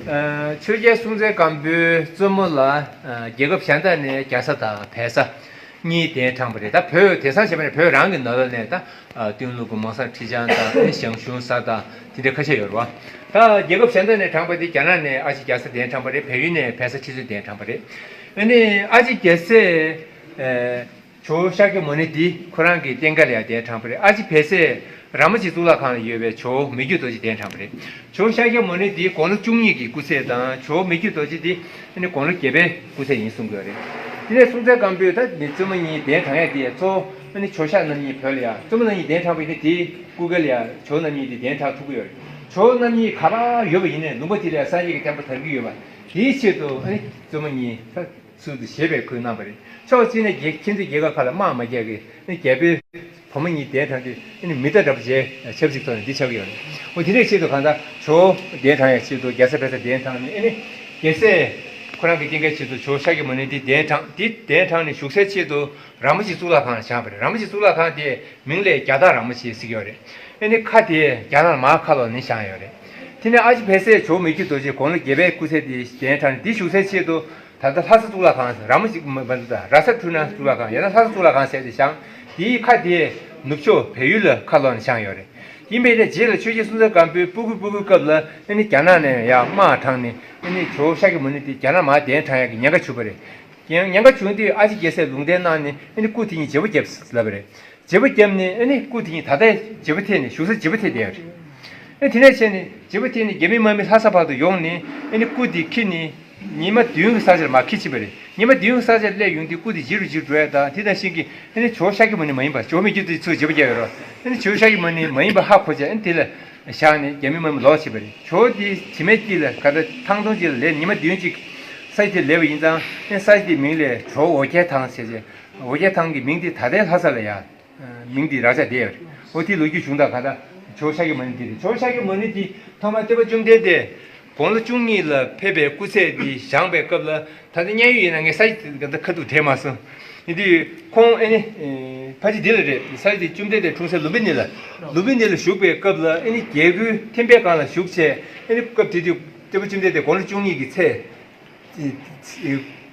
ཨ་ཆོས་རྒྱལ་སྲོང་བཙན་སྒམ་པོའི་བཙུན་མོ་ལ་ཨ་རྒྱལ་ཁབ་གཞན་དག་ནས་རྒྱ་བཟའ་དང་བལ་བཟའ་གཉིས་གདན་དྲངས་པ་རེད། ད་བོད་དེང་སང་བྱས་པ་ནས་བོད་རང་གི་ནང་ལོགས་ནས་ད་ཨ་སྟོད་ལུང་གི་མོང་སང་ཁྲི་བྱང་དང་ཞང་ཞུང་བཟའ་དང་དེ་འདྲ་ཁ་ཤས་ཡོད་རེད་བ། ད་རྒྱལ་ཁབ་གཞན་དག་ནས་དྲངས་པ་དེ་རྒྱ་ནག་ནས་ཨ་ཅེ་རྒྱ་བཟའ་གདན་དྲངས་པ་རེད། བལ་ཡུལ་ནས་བལ་བཟའ་ཁྲི་བཙུན་གདན་དྲངས་པ་རེད། ཨ་ནི་ཨ་ཅེ་རྒྱལ་སྲས་ཨ་ཇོ་བོ་ཤཱཀྱ་མུ་ནི་འདི་ཁོ་རང་གི་རྟེན་ཁ་ལ་ཡང་གདན་དྲངས་པ་རེད། ཨ་ཅེ་བལ་སྲས་ར་མོ་ཆེ་གཙུག་ལག་ཁང་ལ་ཡོད་པའི་ཇོ་བོ་མི་བསྐྱོད་རྡོ་རྗེ་གདན་དྲངས་པ་རེད། ཇོ་བོ་ཤཱཀྱ་མུ་ནི་འདི་དགུང་ལོ་བཅུ་གཉིས་ཀྱི་སྐུ་ཚད་དང་ཇོ་བོ་མི་བསྐྱོད་རྡོ་རྗེ་འདི་ཨ་ནི་དགུང་ལོ་བརྒྱད་པའི་སྐུ་ཚད་ཡིན་གསུང་གི་ཡོད་རེད། དེ་ནས་སྲོང་བཙན་སྒམ་པོས་ད་མི་བཙུན་མོ་གཉིས་གདན་དྲངས་ཡ་དེ་ཡ་གཙོ་བོ་ཨ་ནི་ཇོ་ཤཱཀ་རྣམ་གཉིས་བོད་ལ་ཡ་བཙུན་མོ་རྣམ་གཉིས་གདན་དྲངས་པ་ཡིན་ན་དེའི་སྐུ་སྒེར་ལ་ཡ་ཇོ་བོ་རྣམ་གཉིས་དེ་གདན་དྲངས་ཐུབ་ཀྱི་ཡོད་རེད། ཇོ་བོ་རྣམ་གཉིས་ག་པར་ཡོད་པ་ཡིན་ནའི་ལུང་པ་དེ་ལ་ཡ་སངས་རྒྱས་ཀྱི་བསྟན་པ་དར་གྱི་ཡོད་པ་དེའི་ཆེད་དུ་ཨ་ནི་བཙུན་མོ་གཉིས་ད། ཚུལ་དུ་བཞེས་པའི་ཁུལ་གནང་བ་རེད། ཕྱོགས་གཅིག་ནས་རྒྱལ་ཁྱེད་ཚོའི་རྒྱལ་ཁབ་ཁག་ལ་དམག་མ་རྒྱག་གི་ཨ་ནི་རྒྱལ་པོའི་བུ་མོ་གཉིས་གདན་དྲངས་དུས་ཨ་ནི་མི་གཏའ་འདྲ་པོ་བྱས་ཆབ་སྲིད་ཐོག་ནས་འདི་ཆགས་ཀྱི་ཡོད་རེད། འོ་དེ་འདྲའི་ཆེད་དུ་གང་ལྟར་ཇོ་བོ་གདན་དྲངས་ཡའི་ཆེད་དུ་རྒྱ་བཟའ་བལ་བཟའ་གདན་དྲངས་ནས་ཨ་ནི་རྒྱལ་སྲས་ཁོ་རང་གི་རྟེན་ཁའི་ཆེད་དུ་ཇོ་བོ་ཤཱཀྱ་མུ་ནི་འདི་གདན་དྲངས། འདི་གདན་དྲངས་ནས་བཞུགས་སའི་ཆེད་དུ་ར་མོ་ཆེ་གཙུག་ལག་ཁང་ལ་བཞེངས་པ་རེད། ར་མོ་ཆེ་གཙུག་ལག་ཁང་དེ་མིང་ལས་རྒྱ་སྟག་ར་མོ་ཆེ་ཟེར་གྱི་ཡོད་རེད། ཨ་ནི་ཁ་དེ་རྒྱ་ནག་ལ་མར་ཁ་ལོག་ནས་བཞེངས་ཡོད་རེད། དེ་ནས་ཨ་ཅེ་བལ་སྲས་ཇོ་བོ་མི་བསྐྱོད་རྡོ་རྗེ་དགུང་ལོ་བརྒྱད་པའི་སྐུ་ཚད་དེ་གདན་དྲངས་ནས་འདི་བཞུགས་སའི་ཆེད་དུ། ད་ལྟ་ལྷ་ས་གཙུག་ལག་ཁང་ཟེར། ར་མོ་ཞིག་མ་མ་འདུག་ད་ར་ས་འཕྲུལ་སྣང་གཙུག་ལག་ཁང་ཡང་ན་ལྷ་ས་གཙུག་ལག་ཁང་ཟེར་ཏེ་བཞེངས། དེའི་ཁ་དེ་ནུབ་ཕྱོགས་བལ་ཡུལ་ལ་ཁ་ལོག་ནས་བཞེངས་ཡོད་རེད། ཡིན་པས་ན་རྗེས་ལ་ཆོས་རྒྱལ་སྲོང་བཙན་སྒམ་པོའི་སྤུ་གུ་སྤུ་གུའི་སྐབས་ལ་ཨ་ནི་རྒྱ་ནག་ནས་ཡར་དམག་དྲངས་ནས་ཨ་ནི་ཇོ་བོ་ཤཱཀྱ་མུ་ནི་དེ་རྒྱ་ནག་མར་གདན་དྲངས་ཡག་གི་ཉེན་ཁ་བྱུང་བ་རེད། ཉེན་ཉེན་ཁ་བྱུང་དུས་ཨ་ཅེ་རྒྱལ་སྲས་ལུང་བསྟན་གནང་ནས་ཨ་ནི་སྐུ་དེ་ཉིད་བརྗེ་པོ་བརྒྱབ་ལབ་པ་རེད། བརྗེ་པོ་བརྒྱབ་ནས་ཨ་ནི་སྐུ་དེ་ཉིད་ད་ལྟའི་བརྗེ་པོ་ཐེབས་ནས་བཞུགས་ས་བརྗེ་པོ་ཐེབས་བསྡད་ཡོད་རེད། ཨ་དེ་ནས་བྱས་ནས་བརྗེ་པོ་ཐེབས་ནས་རྒྱ་མི་དམག་མི་ལྷ་ས་བར་དུ་ཡོང་ནས་ཨ་ནི་སྐུ་དེ་འཁྱེར་ནས་ཉི་མ་བདུན་གྱི་ས་ཆར་མར་འཁྱེར་ཕྱིན་པ་རེད། ཉི་མ་བདུན་གྱི་ས་ཆར་སླེབས་ཡོང་དུས་སྐུ་དེ་ལྗིད་རུ་ལྗིད་འགྲོ་ཡ་དང་དེ་དང་ཤིང་གི་ཨ་ནི་ཇོ་བོ་ཤཱཀྱ་མུ་ནི་མ་ཡིན་པ་ཇོ་བོ་མི་བསྐྱོད་རྡོ་རྗེ་ཚུར་བརྗེ་པོ་བརྒྱབ་ཡོད་རེད། ཨ་ནི་ཇོ་བོ་ཤཱཀྱ་མུ་ནི་མ་ཡིན་པ་ཧ་གོ་བྱས་ཨ་ནི་དེ་ལ་བཞག་ནས་རྒྱ་མི་དམག་མི་ལོག་ཕྱིན་པ་རེད། ཇོ་བོ་དེ་དྲི་མེད་དཀྱིལ་ལ་ག་ད་ཐང་སྟོང་གཅིག་ལ་ལས་ཉི་མ་བདུན་གཅིག་ས་ཆ་དེ་ལས་པ་ཡིན་ཙང་ཨ་ནི་ས་ཆ་དེའི་མིང་ལས་ཇོ་བོ་འོ་བརྒྱལ་ཐང་ཟེར་བྱས། འོ་བརྒྱལ་ཐང་གི་མིང་དེ་ད་ལྟའི་ལྷ་ས་ལ་ཡ། མིང་འདི་རག་ཆགས་བསྡད་ཡོད་རེད། འོ་དེ་ལོ་རྒྱུས་བྱུང་དང་ག་ད་ཇོ་བོ་ཤཱཀྱ་མུ་ནི་འདི་རེད། ཇོ་བོ་ཤཱཀྱ་མུ་ནི་འདི་ཐོག་མར་སྟོན་པ་བཅོམ་ལྡན་འདས་དགུང་ལོ་བཅུ་གཉིས་ལ་ཕེབས་པའི་སྐུ་ཚད་འདི་བཞེངས་པའི་སྐབས་ལ་ད་ལྟ་བརྙན་ཡོད་ཡིན་ན་ངས་ས་ཆ་འདི་ག་ད་ཁ་ཐུག་དྲན་མ་སོང་། ཡིན་དུས་ཁོང་ཨ་ནི་ཕ་གི་འདི་ལ་རེད། ས་ཆ་འདི་བཅོམ་ལྡན་འདས་འཁྲུངས་ས་ལུམ་བི་ནི་ལ་ལུམ་བི་ནི་ལ་བཞུགས་པའི་སྐབས་ལ་ཨ་ནི་རྒྱལ་སྒོའི་ཐེམ་པའི་སྒང་ལ་བཞུགས་བྱས་ཨ་ནི་སྐབས་དེ་དུས་སྟོན་པ་བཅོམ་ལྡན་འདས་དགུང་ལོ་བཅུ་གཉིས་ཀྱི་ཚེ།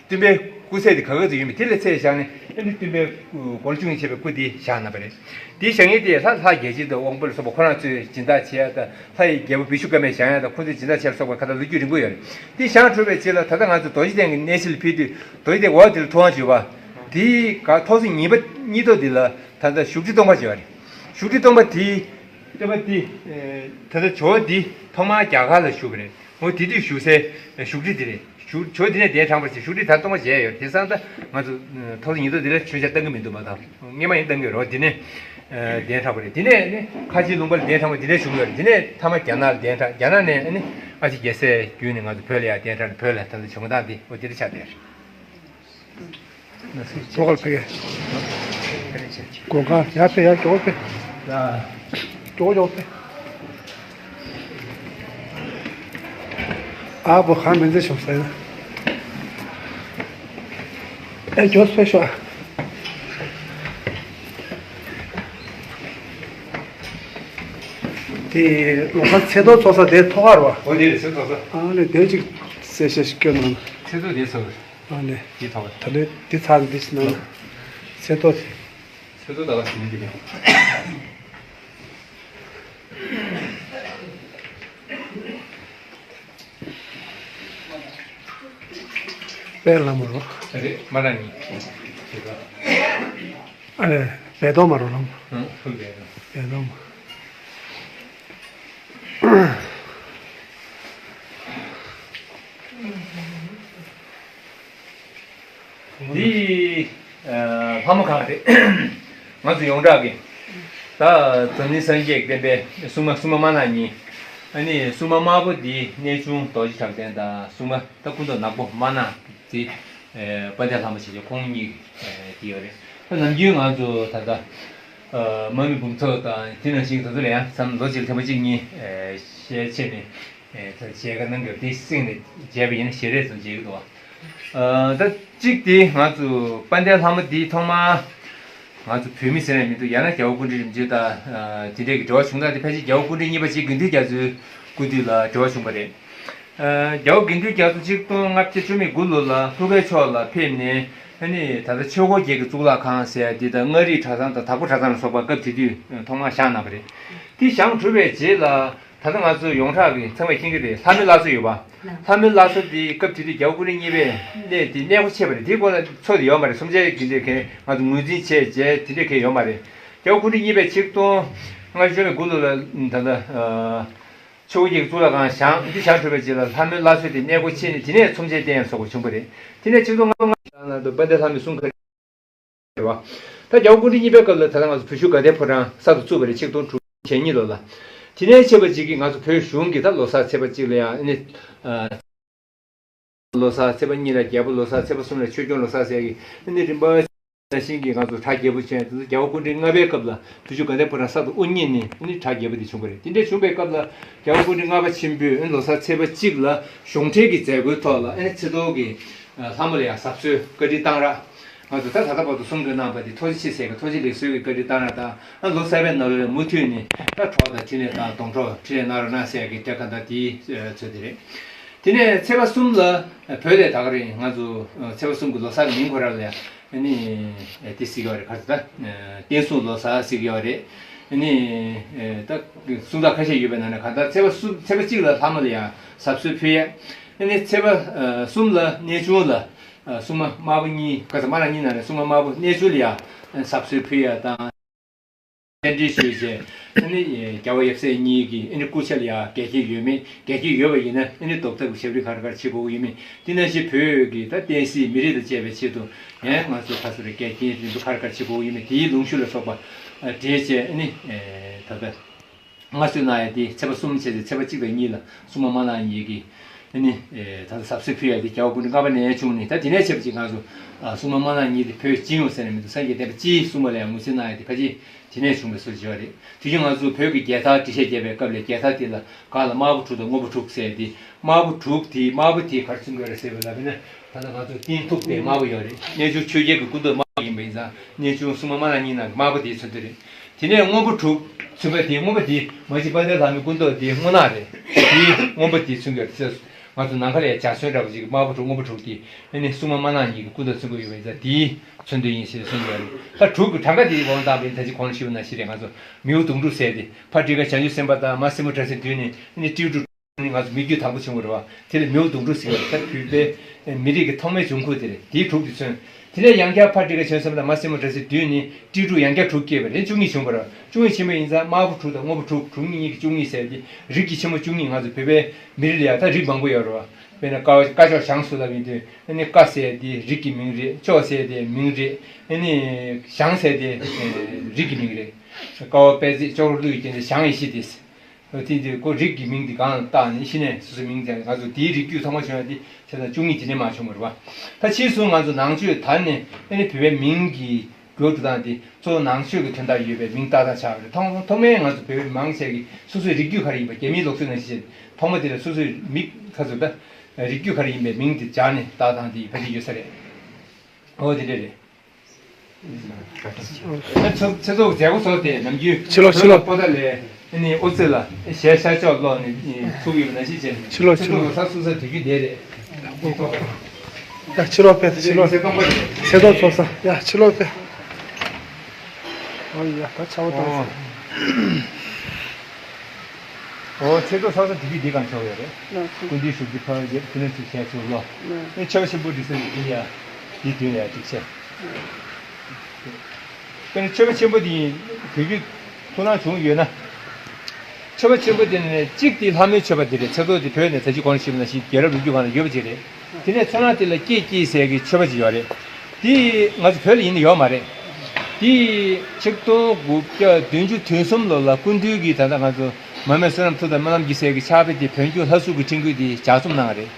སྟོན་པའི་སྐུ་ཚད་དེ་ག་ག་ཙམ་ཡོད་མེད་དེ་ལ་ཚད་བཞག་ནས་ཨ་ནི་སྟོན་པའི་སྐུ་དགུང་ལོ་བཅུ་གཉིས་བྱས་པའི་སྐུ་དེ་བཞེངས་གནང་བ་རེད། དེ་བཞེངས་ཡས་དེ་ལྷ་ལྷ་རྒྱལ་བྱེད་དང་དབང་པོ་ལ་སོགས་པ་ཁོ་རང་ཚོས་སྦྱིན་བདག་བྱེད་ཡ་དང་ལྷ་ཡི་རྒྱལ་པོ་བི་ཤུ་ཀརྨས་བཞེངས་ཡ་དང་ཁོ་ཚོས་སྦྱིན་བདག་བྱེད་ཡ་ལ་སོགས་པ་ག་ད་ལོ་རྒྱུས་རིང་པོ་ཡོད་རེད། དེ་བཞེངས་གྲུབ་པའི་རྗེས་ལ་ད་ལྟ་ང་ཚོ་རྡོ་རྗེ་གདན་གྱི་གནས་གཞི་ལ་ཕེབས་དུས་རྡོ་རྗེ་གདན་འོག་དེ་ལ་ཐུབ་དབང་བྱེད་པ་དེའི་ག་ཐོག་སེང་གཉིས་པ་གཉིས་ཐོག་དེ་ལ་ད་ལྟ་བཞུགས་ཁྲི་སྟོང་པ་བྱེད་པ་རེད། བཞུགས་ཁྲི་སྟོང་པ་དེའི་སྟོན་པ་དེ་ད་ལྟ་ཇོ་བོ་འདི་ཐོག་མར་རྒྱ་གར་ལ་བཞུགས་པ་རེད། འོ་དེ་དུས་བཞུགས་སའི་བཞུགས་ཁྲི་དེ་རེད། བཞུགས་ཇོ་བོ་འདི་ནས་གདན་དྲངས་པར་བྱས་བཞུགས་ཁྲི་ད་སྟོང་པ་བྱས་ཡོད་རེད། དེང་སང་ད་ང་ཚོ་ཐོག་སེང་ཉིས་ཐོག་འདི་ལ་མཆོད་ཆ་བཏང་གི་མི་འདུག་མ་གཏོགས་སྔས་མ་ཡིན་བཏང་གི་ཡོད་རེད། འོ་འདི་ནས་གདན་དྲངས་པ་རེད། དེ་ནས་ནི་ཁ་ཆེའི་ལུང་པ་ལ་གདན་དྲངས་པ་འདི་ནས་བཞུགས་ཡོད་རེད། འདི་ནས་མཐའ་མ་རྒྱ་ནག་ལ་གདན་དྲངས། རྒྱ་ནག་ནས་ནི་ཨ་ཅེ་རྒྱལ་སྲས་བརྒྱུད་ནས་ང་ཚོ་བོད་ལ་ཡར་གདན་དྲངས་ནས་བོད་ལ་ད་ལྟ་བྱུང་སྟངས་འདི་འོ་འདི་འདྲ་ཆགས་བསྡད་རེད། ལོགས་ལ་ཕེབས་ཡ། སྒོ་ཁང་ཡར་ཕེབས་ཡར་མགྱོགས་པོ་ཕེབས། མགྱོགས་པོ་མགྱོགས་པོ་ཕེབས། ཨ་བོ་གང་མི་འཛེམ་ཤོག་ཟེར་ན། ཨེ་མགྱོགས་པོ་ཕེབས་ཤོག་ཨ། དེ་ལོགས་ཀ་ཚེ་ཐོག་ཚོགས་ས་དེ་ཐོག་ཁར་བ། འོ་དེ་རེད། ཚེ་ཐོག་ཚོགས་ས། ཨ་ནི་དེ་ཅིག་གསལ་བཤད་ཞིག་སྐྱོན་གནང་། ཚེ་ཐོག་དེ་ཚོགས། ཨ་ནི། འདི་ཐོག་ད་ལོའི་འདི་ཚར་འདི་སྣང་ན་ཚེ་ཏོ། ཚེ་ཏོ་ད་ག་ཞུ་ནི་འདི་རེད། དཔལ་ལྷ་མོ་རོ། རེད་མ་ར་ནི། ཨ་ནི་བལ་ཏོ་མ་རོ་ལྷ་མོ། ཨང་ཧུ་བལ་ཏོ། བལ་ཏོ་མ། འདི་ལྷ་མོ་གང་རེད། ང་ཚོ་ཡོངས་གྲགས་ཀྱི་ད་འཛམ་གླིང་སངས་རྒྱས་ཀྱི་བསྟན་པའི་སྲུང་མ་སྲུང་མ་དམར་ནག་གཉིས། ཨ་ནི་སྲུང་མ་དམར་པོ་འདི་གནས་ཆུང་རྡོ་རྗེ་གྲགས་ལྡན་དང་སྲུང་མ་ད་སྐུ་མདོག་ནག་པོ་དམར་ནག་འདི་དཔལ་ལྡན་ལྷ་མོ་ཞེས་བྱ་ཁོང་གཉིས་འདི་ཡོད་རེད། ད་ནམ་རྒྱུན་ང་ཚོ་ད་ལྟ་དམག་མི་འབུམ་ཚོགས་དང་དེ་ནང་བཞིན་དེ་ཚོ་ལ་ཡང་མཚམས་ལོ་གཅིག་ལ་ཐེངས་མ་གཅིག་གཉིས་ཞལ་ཕྱེ་ནས། ཨེ་ད་མཇལ་ཁ་གནང་དགོས་དེ་གསེང་ནས་མཇལ་བ་ཡིན་ན་ཞལ་རས་ཙམ་མཇལ་གྱི་འདུག་བ། ཨ་ད་གཅིག་དེ་ང་ཚོ་དཔལ་ལྡན་ལྷ་མོ་འདི་ཐོག་མར་ང་ཚོ་བོད་མི་ཟེར་ནས་མི་འདུག་ཡང་ན་རྒྱལ་བ་སྐུ་ཕྲེང་རིམ་བྱོན་དང་ཨ་དེ་འདྲས་ཀྱི་འབྲེལ་བ་བྱུང་སྟངས་དེ་ཕལ་ཆེར་རྒྱལ་བ་སྐུ་ཕྲེང་གཉིས་པ་གཅིག་དགེ་འདུན་རྒྱ་མཚོའི་སྐུ་དུས་ལ་འབྲེལ་བ་བྱུང་བ་རེད། ཨ་རྒྱལ་བ་དགེ་འདུན་རྒྱ་མཚོ་ཆིག་སྟོང་ལྔ་བརྒྱ་བཅུ་མེད་དགུ་ལོ་ལ་ལྷོ་ཁའི་ཕྱོགས་ལ་ཕེབས་ནས་ཨ་ནི་ད་ལྟ་ཆོས་འཁོར་རྒྱལ་གྱི་གཙུག་ལག་ཁང་ཟེར་ཡ་འདི་དང་མངའ་རིས་གྲྭ་ཚང་དང་དྭགས་པོ་གྲྭ་ཚང་ལ་སོགས་པ་སྐབས་དེ་དུས་ཐོག་མར་བཞེངས་གནང་བ་རེད། དེ་བཞེངས་གྲུབ་པའི་རྗེས་ལ། ད་ལྟ་ང་ཚོ་ཡོངས་གྲགས་ཀྱི་ཚང་མས་མཁྱེན་གྱི་རེད། ལྷ་མོའི་བླ་མཚོ་ཡོད་པ། ལྷ་མོའི་བླ་མཚོ་འདི་སྐབས་དེ་དུས་རྒྱལ་བ་སྐུ་ཕྲེང་གཉིས་པས་གནས་འདི་གནས་སྒོ་ཕྱེས་པ་རེད། དེའི་སྐོར་ལ་མཚོ་དེ་ཡོད་མ་རེད། སུམ་ཆའི་གི་འདྲེ་མཁན་ང་ཚོ་ངོས་འཛིན་བྱས་རྗེས་དེ་འདྲེ་མཁན་ཡོད་མ་རེད། རྒྱལ་བ་སྐུ་ཕྲེང་གཉིས་པས་ཆིག་སྟོང་ལྔ་བཅུ་མེད་དགུ་ལོ་ལ་ད་ལྟ་ཆོས་འཁོར་རྒྱལ་གྱི་གཙུག་ལག་ཁང་བཞེངས། འདི་བཞེངས་གྲུབ་པའི་རྗེས་ལ་ལྷ་མོའི་བླ་མཚོ་དེ་གནས་སྒོ་ཕྱེས་ནས་དེ་ནས་ཚོམས་ཆེན་བསྟན་ཡ་སོགས་པ་བྱུང་བ་རེད། དེ་ནས་ཆིག་སྟོང་ལྔ་བཅུ་ང་ལ་དཔལ་ལྡན་ལྷ་མོའི་གསུང་ག་རེ་རེད་བ། ད་རྒྱལ་བ་སྐུ་ཕྲེང་གཉིས་པའི་སྐབས་ལ་ད་ལྟ་ང་ཚོ་བོད་བཞུགས་དགའ་ལྡན་ཕོ་བྲང་གསར་དུ་བཙུགས་པ་རེད། ཆིག་སྟོང་དྲུག་བརྒྱ་ཉེར་གཉིས་ལོ་ལ། དེ་ནས་ཆེ་བ་ཅིག་གིས་ང་ཚོ་བོད་གཞུང་གི་ད་ལོ་གསར་ཚེས་པ་གཅིག་ལ་ཡང་ཨ་ནི། ལོ་གསར་ཚེས་པ་གཉིས་ལ་རྒྱལ་པོ་ལོ་གསར། ཚེས་པ་གསུམ་ལ་ཆོས་སྐྱོང་ལོ་གསར་ཟེར་གི་ཨ་ནི་རིམ་པ་ནང་བཞིན་གྱི་ང་ཚོ་གྲྭ་རྒྱས་པོ་བྱས། དེ་ཚོ་རྒྱལ་བ་སྐུ་ཕྲེང་ལྔ་པའི་སྐབས་ལ་བོད་བཞུགས་དགའ་ལྡན་ཕོ་བྲང་གསར་དུ་དབུ་བརྙེས་ནས་ཨ་ནི་གྲྭ་རྒྱས་པོ་དེ་བྱུང་བ་རེད། དེ་འདྲ་བྱུང་བའི་སྐབས་ལ་རྒྱལ་བ་སྐུ་ཕྲེང་ལྔ་པ་ཆེན་པོས་ཨ་ནི་ལོ་གསར་ཚེས་པ་གཅིག་ལ་གཞུང་འབྲེལ་གྱི་མཛད་སྒོའི་ཐོག་ལ་ཨ་ནི་ཚེ་ཐོག་གི་ལྷ་མོ་ལ་ཡང་གཟབ་གསོལ་བཀའ་དྲིན་གཏང་རག་ང་ཚོ་ད་ད་ལྟ་བར་དུ་གསུང་གྲོས་གནང་བ་དེ་ཐུགས་རྗེ་ཆེ་ཟེར་གི་ཐུགས་རྗེ་ལེགས་གསོལ་གྱི་བཀའ་དྲིན་གཏང་རག་དང་། ཨ་ལོ་གསར་པའི་ནང་ལོགས་ལ་མུ་མཐུད་ནས་ད་གྲོགས་དང་འཕྲིན་ལས་དང་སྡོང་གྲོགས་འཕྲིན་ལས་གནང་རོགས་གནང་ཟེར་གི་སྐད་ཁ་བརྡ་དེའི་ཚོད་དེ་རེད། དེ་ནས་ཚེས་པ་གསུམ་ལ་བོད་ལ་ད་ག་རེད། ང་ཚོ་ཚེས་པ་གསུམ་གྱི་ལོ་གསར་གྱི་མིང་ཁོ་རང་ལ་ཡང་ཨ་ནི་དེ་ཟེར་གི་ཡོད་རེད། ག་ཚོད་ད་བསྟན་སྲུང་ལོ་གསར་ཟེར་གི་ཡོད་རེད། ཨ་ནི་ད་གསུང་སྟངས་ཁ་ཤས་ཡོད་པའི་ནང་ནས་ག་ད་ཚེས་པ་གསུམ་ཚེས་པ་གཅིག་ལ་ལྷ་མོ་ལ་ཡང་གཟབ་གསོལ་ཕུལ་ཡས། ཨ་ནི་ཚེས་པ་གསུམ་ལ་གནས་ཆུང་ལ། ཨ་སྲུང་མ་དམར་པོ་གཉིས། ག་ས་དམར་ནག་གཉིས་ནང་ནས་སྲུང་མ་དམར་པོ་གནས་ཆུང་ལ་ཡང་གཟབ་གསོལ་ཕུལ་ཡ་དང་། རྟེན་འབྲེལ་ཞུས་བྱས་ཨ་ནི་རྒྱལ་བ་ཡབ་སྲས་གཉིས་ཀྱི་ཨ་ནི་སྐུ་ཕྱྭ་ལ་ཡང་འགལ་རྐྱེན་ཡོད་མེད། འགལ་རྐྱེན་ཡོད་པ་ཡིན་ན་ཨ་ནི་ཟློག་ཐབས་ཀྱི་ཞབས་འདྲེན་ག་རེ་ག་རེ་བྱེད་དགོས་ཀྱི་ཡོད་མེད། དེ་ནང་བཞིན་བོད་ཀྱི་ད་བསྟན་སྲིད་མི་རིགས་དང་བཅས་པའི་ཆེད་དུ་ཡང་ང་ཚོ་ཁ་སོ་རེ་འགལ་རྐྱེན་རིམ་པ་ག་རེ་ག་རེ་བྱེད་དགོས་ཀྱི་ཡོད་མེད། དེའི་ལུང་ཞུ་ལ་སོགས་པ་འབྲེལ་བྱས་ཨ་ནི་ད་ལྟ། མངའ་གསོལ་གནང་ཡ་དེ་ཚེས་པ་གསུམ་བྱས་ཏེ་ཚེས་པ་གཅིག་དང་གཉིས་ལ་སྲུང་མ་དམར་ནག་གཉིས་ཀྱིས་ཨ་ནི་ད་ལྟ་གཟབ་གསོལ་ཕུལ་ཡ་དེ་རྒྱལ་བ་སྐུ་ཕྲེང་ལྔ་པ་ནས་བྱུང་ནས། ད་དེ་ནས་བྱས་པ་ཅིག་ང་ཚོ་སྲུང་མ་དམར་ནག་གཉིས་དེ་བོད་སྤྱི་ཡོངས་ཟེར་ནས་མི་འདུག་སངས་རྒྱས་བསྟན་པ་སྤྱིའི་སྲུང་མ་ལ་ཡང་ངོས་འཛིན་གནང་ཡ་དེ་ཕལ་ཆེར་དེ་ནས་བྱུང་བའི་བཟོ་ཅིག་ཡོད་རེད། དེ་བཞིན་ང་ཚོ་བོད་ཀྱི་རྒྱལ་དར་འགྲེལ་བཤད་རྒྱབ་པའི་སྐབས་ལ་རྒྱལ་དར་དེ་ལ་སྒང་ལ་དམར་པོ་དྲུག་དང་སྔོན་པོ་དྲུག་ཟེར་ཏེ། དམར་པོ་དྲུག་དེ་དམར་པོ་དེ་ག་རེ་མཚོན་གྱི་ཡོད་རེད་ཟེར་བ་ལ་དཔེར་ན་ད་ལྟ་ང་ཚོ་སྟེང་ཐུག་དེ་དམར་པོ་ཡོད་རེད། གནས་ཆུང་ཆོས་རྒྱལ་གྱི་སྐུ་མདོག་དམར་པོ་ཡིན་པ་ཡིན་ཙང་གནས་ཆུང་སྲུང་མ་དམར་ནག་གཉིས་ནང་གི་དམར་པོ་དེ་མཚོན་དོན་རེད། དེ་ནས་སྔོན་པོ་དྲུག་མཚོན་པ་དེ། སྔོན་པོ་དེ་མ་གཞི་དཔལ་ལྡན་ལྷ་མོའི་སྐུ་མདོག་དེ་སྔོ་ནག་རེད། དེ་སྔོན་པོ་དེ་མཚོན་གྱི་རེད་ཟེར། ང་ཚོ་ནམ་མཁའ་ལ་ཡང་འཇའ་ཚོན་འདྲ་པོ་ཅིག་དམར་པོ་དྲུག་སྔོན་པོ་དྲུག་དེ་ཨ་ནི་སྲུང་མ་དམར་ནག་གཉིས་ཀྱི་སྐུ་མདོག་མཚོན་གྱི་ཡོད་པ་ཡིན་ཙང་དེའི་མཚོན་དོན་ཡིན་ཞེས་གསུངས་ཡོད་རེད། ད་དྲུག་གི་གྲངས་ཀ་དེ་དབང་བཏང་བ་ཡིན། ད་ཅི་གོང་ལ་ཞུས་པ་ནང་བཞིན་རེད། ང་ཚོ་མིའུ་གདུང་དྲུག་ཟེར་ཏེ་ཕ་ཊི་ཀ་བྱང་ཆུབ་སེམས་དཔའ་དང་མ་སྲིན་མོ་བྲམ་ཟེ་བདུན་ནི་ཨ་ནི་ཏྲིའུ་ཀྲུ་ནི་ང་ཚོ་མི་རྒྱུད་དང་པོ་བྱུང་བ་རེད་བ། དེ་ལ་མིའུ་གདུང་དྲུག་ཟེར་བ་རེད། ད་བོད་པའི་མི་རིགས་ཀྱི་ཐོག་མའི་འབྱུང་ཁུངས་དེ་རེད། དེའི་དྲུག་དེ་མཚོན། དེ་ནས་ཡང་བསྐྱར་ཕ་ཊི་ཀ་བྱང་ཆུབ་སེམས་དཔའ་དང་མ་སྲིན་མོ་བྲམ་ཟེ་བདུན་ནི་ཏྲིའུ་ཀྲུ་ཡང་བསྐྱར་དྲུག་སྐྱེས་པ་རེད། བཅུ་གཉིས་བྱུང་བ་རེད་བ། བཅུ་གཉིས་ཕྱི་མ་ཡིན་ཙང་དམར་པོ་དྲུག་དང་སྔོན་པོ་དྲུག་དྲུག་གཉིས་གཉིས་ཀྱི་བཅུ་གཉིས་ཟེར་ཏེ་རིགས་ཀྱི་ཕྱི་མ་བཅུ་གཉིས། ང་ཚོ་བོད་པའི་མི་རིགས་ལ་ཡང་ད་རིགས་མང་པོ་ཡོད་རེད་བ། དཔེར་ན་ཀ་ཀ་ཅོག་ཞང་ཟེར་ལབ་ཡིན་དུས་ཨ་ནི་ཀ་ཟེར་དེ་རིགས་ཀྱི་མིང་རེད། ཅོག་ཟེར་དེ་མིང་རེད། ཨ་ནི་ཞང་ཟེར་དེ་རིགས་ཀྱི་མིང་རེད། ཀ་བ་པད་ཚལ། ཅོག་རོ་ཀླུ་ཡི་རྒྱལ་མཚན། ཞང་ཡེ་ཤེས་དེ། དེ་དེ་ཁོ་རིགས་ཀྱི་མིང་དེ་གང་ལ་བཏགས་ནས་ཕྱི་ནས་སོ་སོའི་མིང་དེ། ང་ཚོ་དེའི་རིགས་རྒྱུད་ཐོག་མ་བྱུང་ཡ་དེ་བྱས་ཙང་བཅུ་གཉིས་དེ་ནས་མར་བྱུང་བ་རེད་བ། ད་ཕྱིས་སུ་ང་ཚོ་ནང་ཆོས་དར་ནས་ཨ་ནི་བོད་པའི་མིང་གི་འགྱུར་འགྲོ་སྟངས་དེ་གཙོ་བོ་ནང་ཆོས་ཀྱི་དོན་དག་ཡོད་པའི་མིང་བཏགས་སྟངས་ཆགས་པ་རེད། ཐོག་ཐོག་མའི་ང་ཚོ་བོད་པའི་མང་ཆེ་གིས་སོ་སོའི་རིགས་རྒྱུད་ག་རེ་ཡིན་པ། རྒྱ་མིའི་ལུགས་སྲོལ་ནང་བཞིན་བྱས་ཐོག་མ་དེ་ལ་སོ་སོའི་མིང་ཁ་ཚུར་ད་རིགས་རྒྱུད་ག་རེ་ཡིན་པའི་མིང་དེ་སྦྱར་ནས་བཏགས་སྟངས་དེ་ཕལ་ཆེར་ཡོད་ས་རེད། འོ་དེ་འདྲ་རེད། ཚེ་ཚེ་ཐོག་མཛད་སྒོ་ཚོགས་ཏེ་ནམ་རྒྱུན་ཕྱི་ལོགས་ཕྱི་ལོགས་པོ་ཏཱ་ལའི་ཨ་ནི་དབུ་རྩེ་ལ་ཞལ་ཤར་ཕྱོགས་ལོགས་ནས་ཚུགས་ཡོད་པ་ནང་བཞིན་བྱས། ཕྱི་ལོགས་ཕྱི་ཚེ་ཐོག་ལོ་གསར་ཚུགས་ས་དུས་རྒྱུན་དེ་རེད། ཡ་ཕྱི་ལོགས་ཕེབས། ཕྱི་ལོགས། ཚེ་དོན་ཚོགས་ས། ཡ་ཕྱི་ལོགས་ཕེབས། ཨོ་ཡ་ད་ཆར་པ་བཏང་སོང་། ཨོ་ཚེ་དོན་ཚོགས་ས་དེ་དུས་འདི་གང་ཆགས་ཡོད་རེད། ལགས་སོ། སྐུ་མདུན་བཞུགས་ཁྲི་ཕ་རྒྱབ་དེ་ནས་ཚུར་ཞལ་ཚུར་ལོ། ལགས། ཨེ་མཆོད་པ་ཆེན་པོ་འདི་ས་ཡི་དེ་ཡ། འདི་དུས་ཡ་འགྲིག་ཆེ། དཔེར་ན་མཆོད་པ་ཆེན་པོ་འདི་ཡིན་བོད་བརྒྱུད་ཐུགས་སྣང་བྱུང་ཡོད་ན། མཆོད་པ་ཆེན་པོ་འདི་ནི་གཅིག་དེ་ལྷ་མོའི་མཆོད་པ་འདི་རེད། ཚེ་སྲོག་འདི་བོད་ནས་ད་ཅི་གོང་ཞིག་ན་ཞིག་རྒྱལ་རབས་ལོ་རྒྱུས་སྒང་ལ་ཡོད་པ་ཅིག་རེད། དེ་ནས་ཚོར་སྣང་དེ་ལ་སྐྱེས་སྐྱེས་ཟེར་གི་མཆོད་པ་ཅིག་ཡོད་རེད། དེ་ང་ཚོ་བོད་ལ་ཡིན་ན་ཡོད་མ་རེད། དེ་ཆིག་སྟོང་དགུ་བརྒྱ་བདུན་ཅུ་དོན་གསུམ་ལོ་ལ་སྐུ་མདུན་གྱིས་ད་ལྟ་ང་ཚོ་མར་མེ་བསོད་ནམས་མཐུ་དང་སྨོན་ལམ་གྱི་ཟེར་གི་ཕྱག་དཔེ་དེ་བོན་སྐྱོང་ལྷ་གཟུགས་ཀྱི་འཕྲིན་བསྐུལ་དེ་ལྗགས་རྩོམ་གནང་བ་རེད།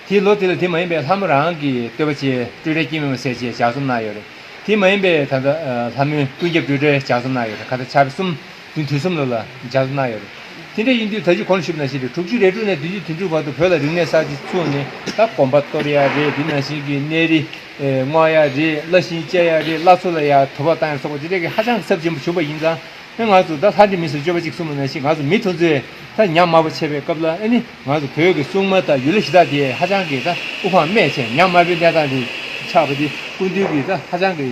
དེའི་ལོ་དེ་ལ་དེ་མ་ཡིན་པའི་ལྷ་མོ་རང་གི་བསྟོད་པ་ཆེ་སྤྲོས་བྲལ་སྐྱེས་མེད་མ་ཟེར་ཆེད་ལྗགས་རྩོམ་གནང་ཡོད་རེད། དེ་མ་ཡིན་པའི་ད་ལྟ་ལྷ་མོའི་ཀུན་ཁྱབ་སྤྲོས་བྲལ་ལྗགས་རྩོམ་གནང་ཡོད་རེད། ག་ད་ཕྱག་དཔེ་གསུམ་བདུན་དོན་གསུམ་ལོ་ལ་ལྗགས་རྩོམ་གནང་ཡོད་རེད། དེ་འདྲ་ཡིན་དུས་ད་ཅི་གོང་ཞུས་ནང་བཞིན་རེད། དྲུག་ཅུ་རེ་དྲུག་ནས་བདུན་ཅུ་དོན་དྲུག་བར་དུ་བོད་ལ་རིག་གནས་གསར་བརྗེ་ཚུགས་ནས་ད་དགོན་པ་གཏོར་ཡ་རེད། དེ་ནང་བཞིན་གྱི་གནས་རི་བསྔོག་ཡ་རེད། བླ་ཤིང་བཅད་ཡ་རེད། བླ་མཚོ་ལ་ཡ་དུ་བ་བཏང་ཡ་སོགས་པ་དེ་འདྲ་གི་ཧ་ཅང་གི་ཚབས་ཆེན་པོ་བྱུང་བ་ཡིན་ཙང་། ཨེ་ང་ཚོ་ད་ལྷ་འདྲེ་མི་སྲུན་སྤྱོད་པ་གཅིག་གསུངས་པ་ནང་བཞིན་ང་ཚོ་མི་དེ་ཚོས་ད་ཉམས་དམའ་པོ་བྱས་པའི་སྐབས་ལ་ཨེ་ནི་ང་ཚོ་བོད་ཀྱི་སྲུང་མ་དང་ཡུལ་ལྷ་གཞི་བདག་དེ་ཧ་ཅང་གི་ད་དབུ་འཕང་སྨད་ཆེ་ཉམས་དམའ་པོའི་གནས་སྟངས་དེ་ཆགས་པ་དེ་སྐུ་མདུན་གྱིས་ད་ཧ་ཅང་གི་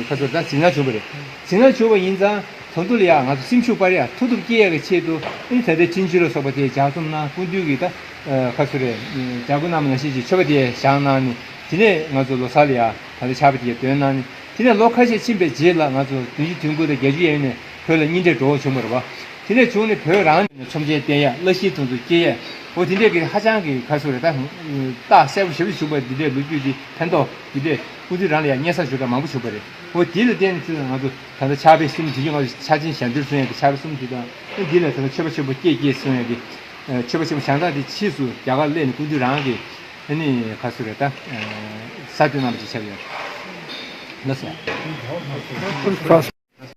ཁ་ཚོར་ད་འཛིན་བཟང་བྱུང་བ་རེད། འཛིན་བཟང་བྱུང་བ་ཡིན་ཙང་ད་དུང་ལ་ཡ་ང་ཚོ་སེམས་ཤུགས་སྤར་ཡ་མཐུ་སྟོབས་སྐྱེད་ཡ་གི་ཆེད་དུ་ཨེ་ནི་ད་ལྟའི་འཕྲིན་བཅོལ་ལ་སོགས་པ་དེ་ལྗགས་རྩོམ་གནང་། སྐུ་མདུན་གྱིས་ད་ཁ་ཚོར་རེད་ལྗགས་སྐུལ་གནང་བ་ནང་བཞིན་གྱི་མཆོད་པ་དེ་བཞེངས་གནང་ནས་དེ་ནས་ང་ཚོ་ལོ་གསར་ལ་ཡ་ད་ལྟ་ཕྱག་དཔེ་དེ་འདོན་གནང་ནས། དེ་ནས་ལོ་ཁ་ཤས་ཕྱིན་པའི་རྗེས་ལ་ང་ཚོ་བདུན་ཅུ་དོན་དགུ་དང་བརྒྱད་ཅུ་ཡན་ནས་བོད་ལ་གཉིས་འདྲེས་འགྲོ་བ་བྱུང་བ་རེད་བ། དེ་ནས་བྱུང་ནས་བོད་རང་ནས་ཚོམས་ཆེན་བསྟེན་ཡ་བླ་ཤིང་དེ་ཚོ་སྐྱེ་ཡ། འོ་དེ་འདྲས་ཀྱི་ཧ་ཅང་གི་ག་ཚོད་རེད་ད། རྟགས་གསལ་པོ་ཞེ་པོ་ཅིག་བྱུང་བ་འདི་འདྲས་ལོ་རྒྱུས་འདི་ཕན་ཐོགས་འདི་འདྲས་སྐུ་མདུན་རང་ལ་ཡང་སྙན་སེང་ཞུ་གྲངས་མང་པོ་བྱུང་བ་རེད། འོ་དེ་ལ་བརྟེན་ནས་ཚུར་ང་ཚོ་ད་ལྟ་ཕྱག་དཔེ་གསུམ་དེ་བཞིན་ང་ཚོ་ཕྱག་ཆེན་ཞལ་འདོན་གསུང་ཡ་གི་ཕྱག་དཔེ་གསུམ་དེ་དང་འདི་ལ་ད་ལྟ་མཆོད་པ་ཆེན་པོ་སྐྱེས་སྐྱེས་གསུང་ཡ་གི་མཆོད་པ་ཆེན་པོ་བཞེངས་སྟངས་དེ་ཕྱིས་སུ་རྒྱ་གར་སླེབས་ནས་སྐུ་མདུན་རང་གི་ཨ་ནི་ག་ཚོད་རེད་ད། ས་དེ་ནང་ལ་ཅིག་ཆགས་ཡོད། ལགས་སོ།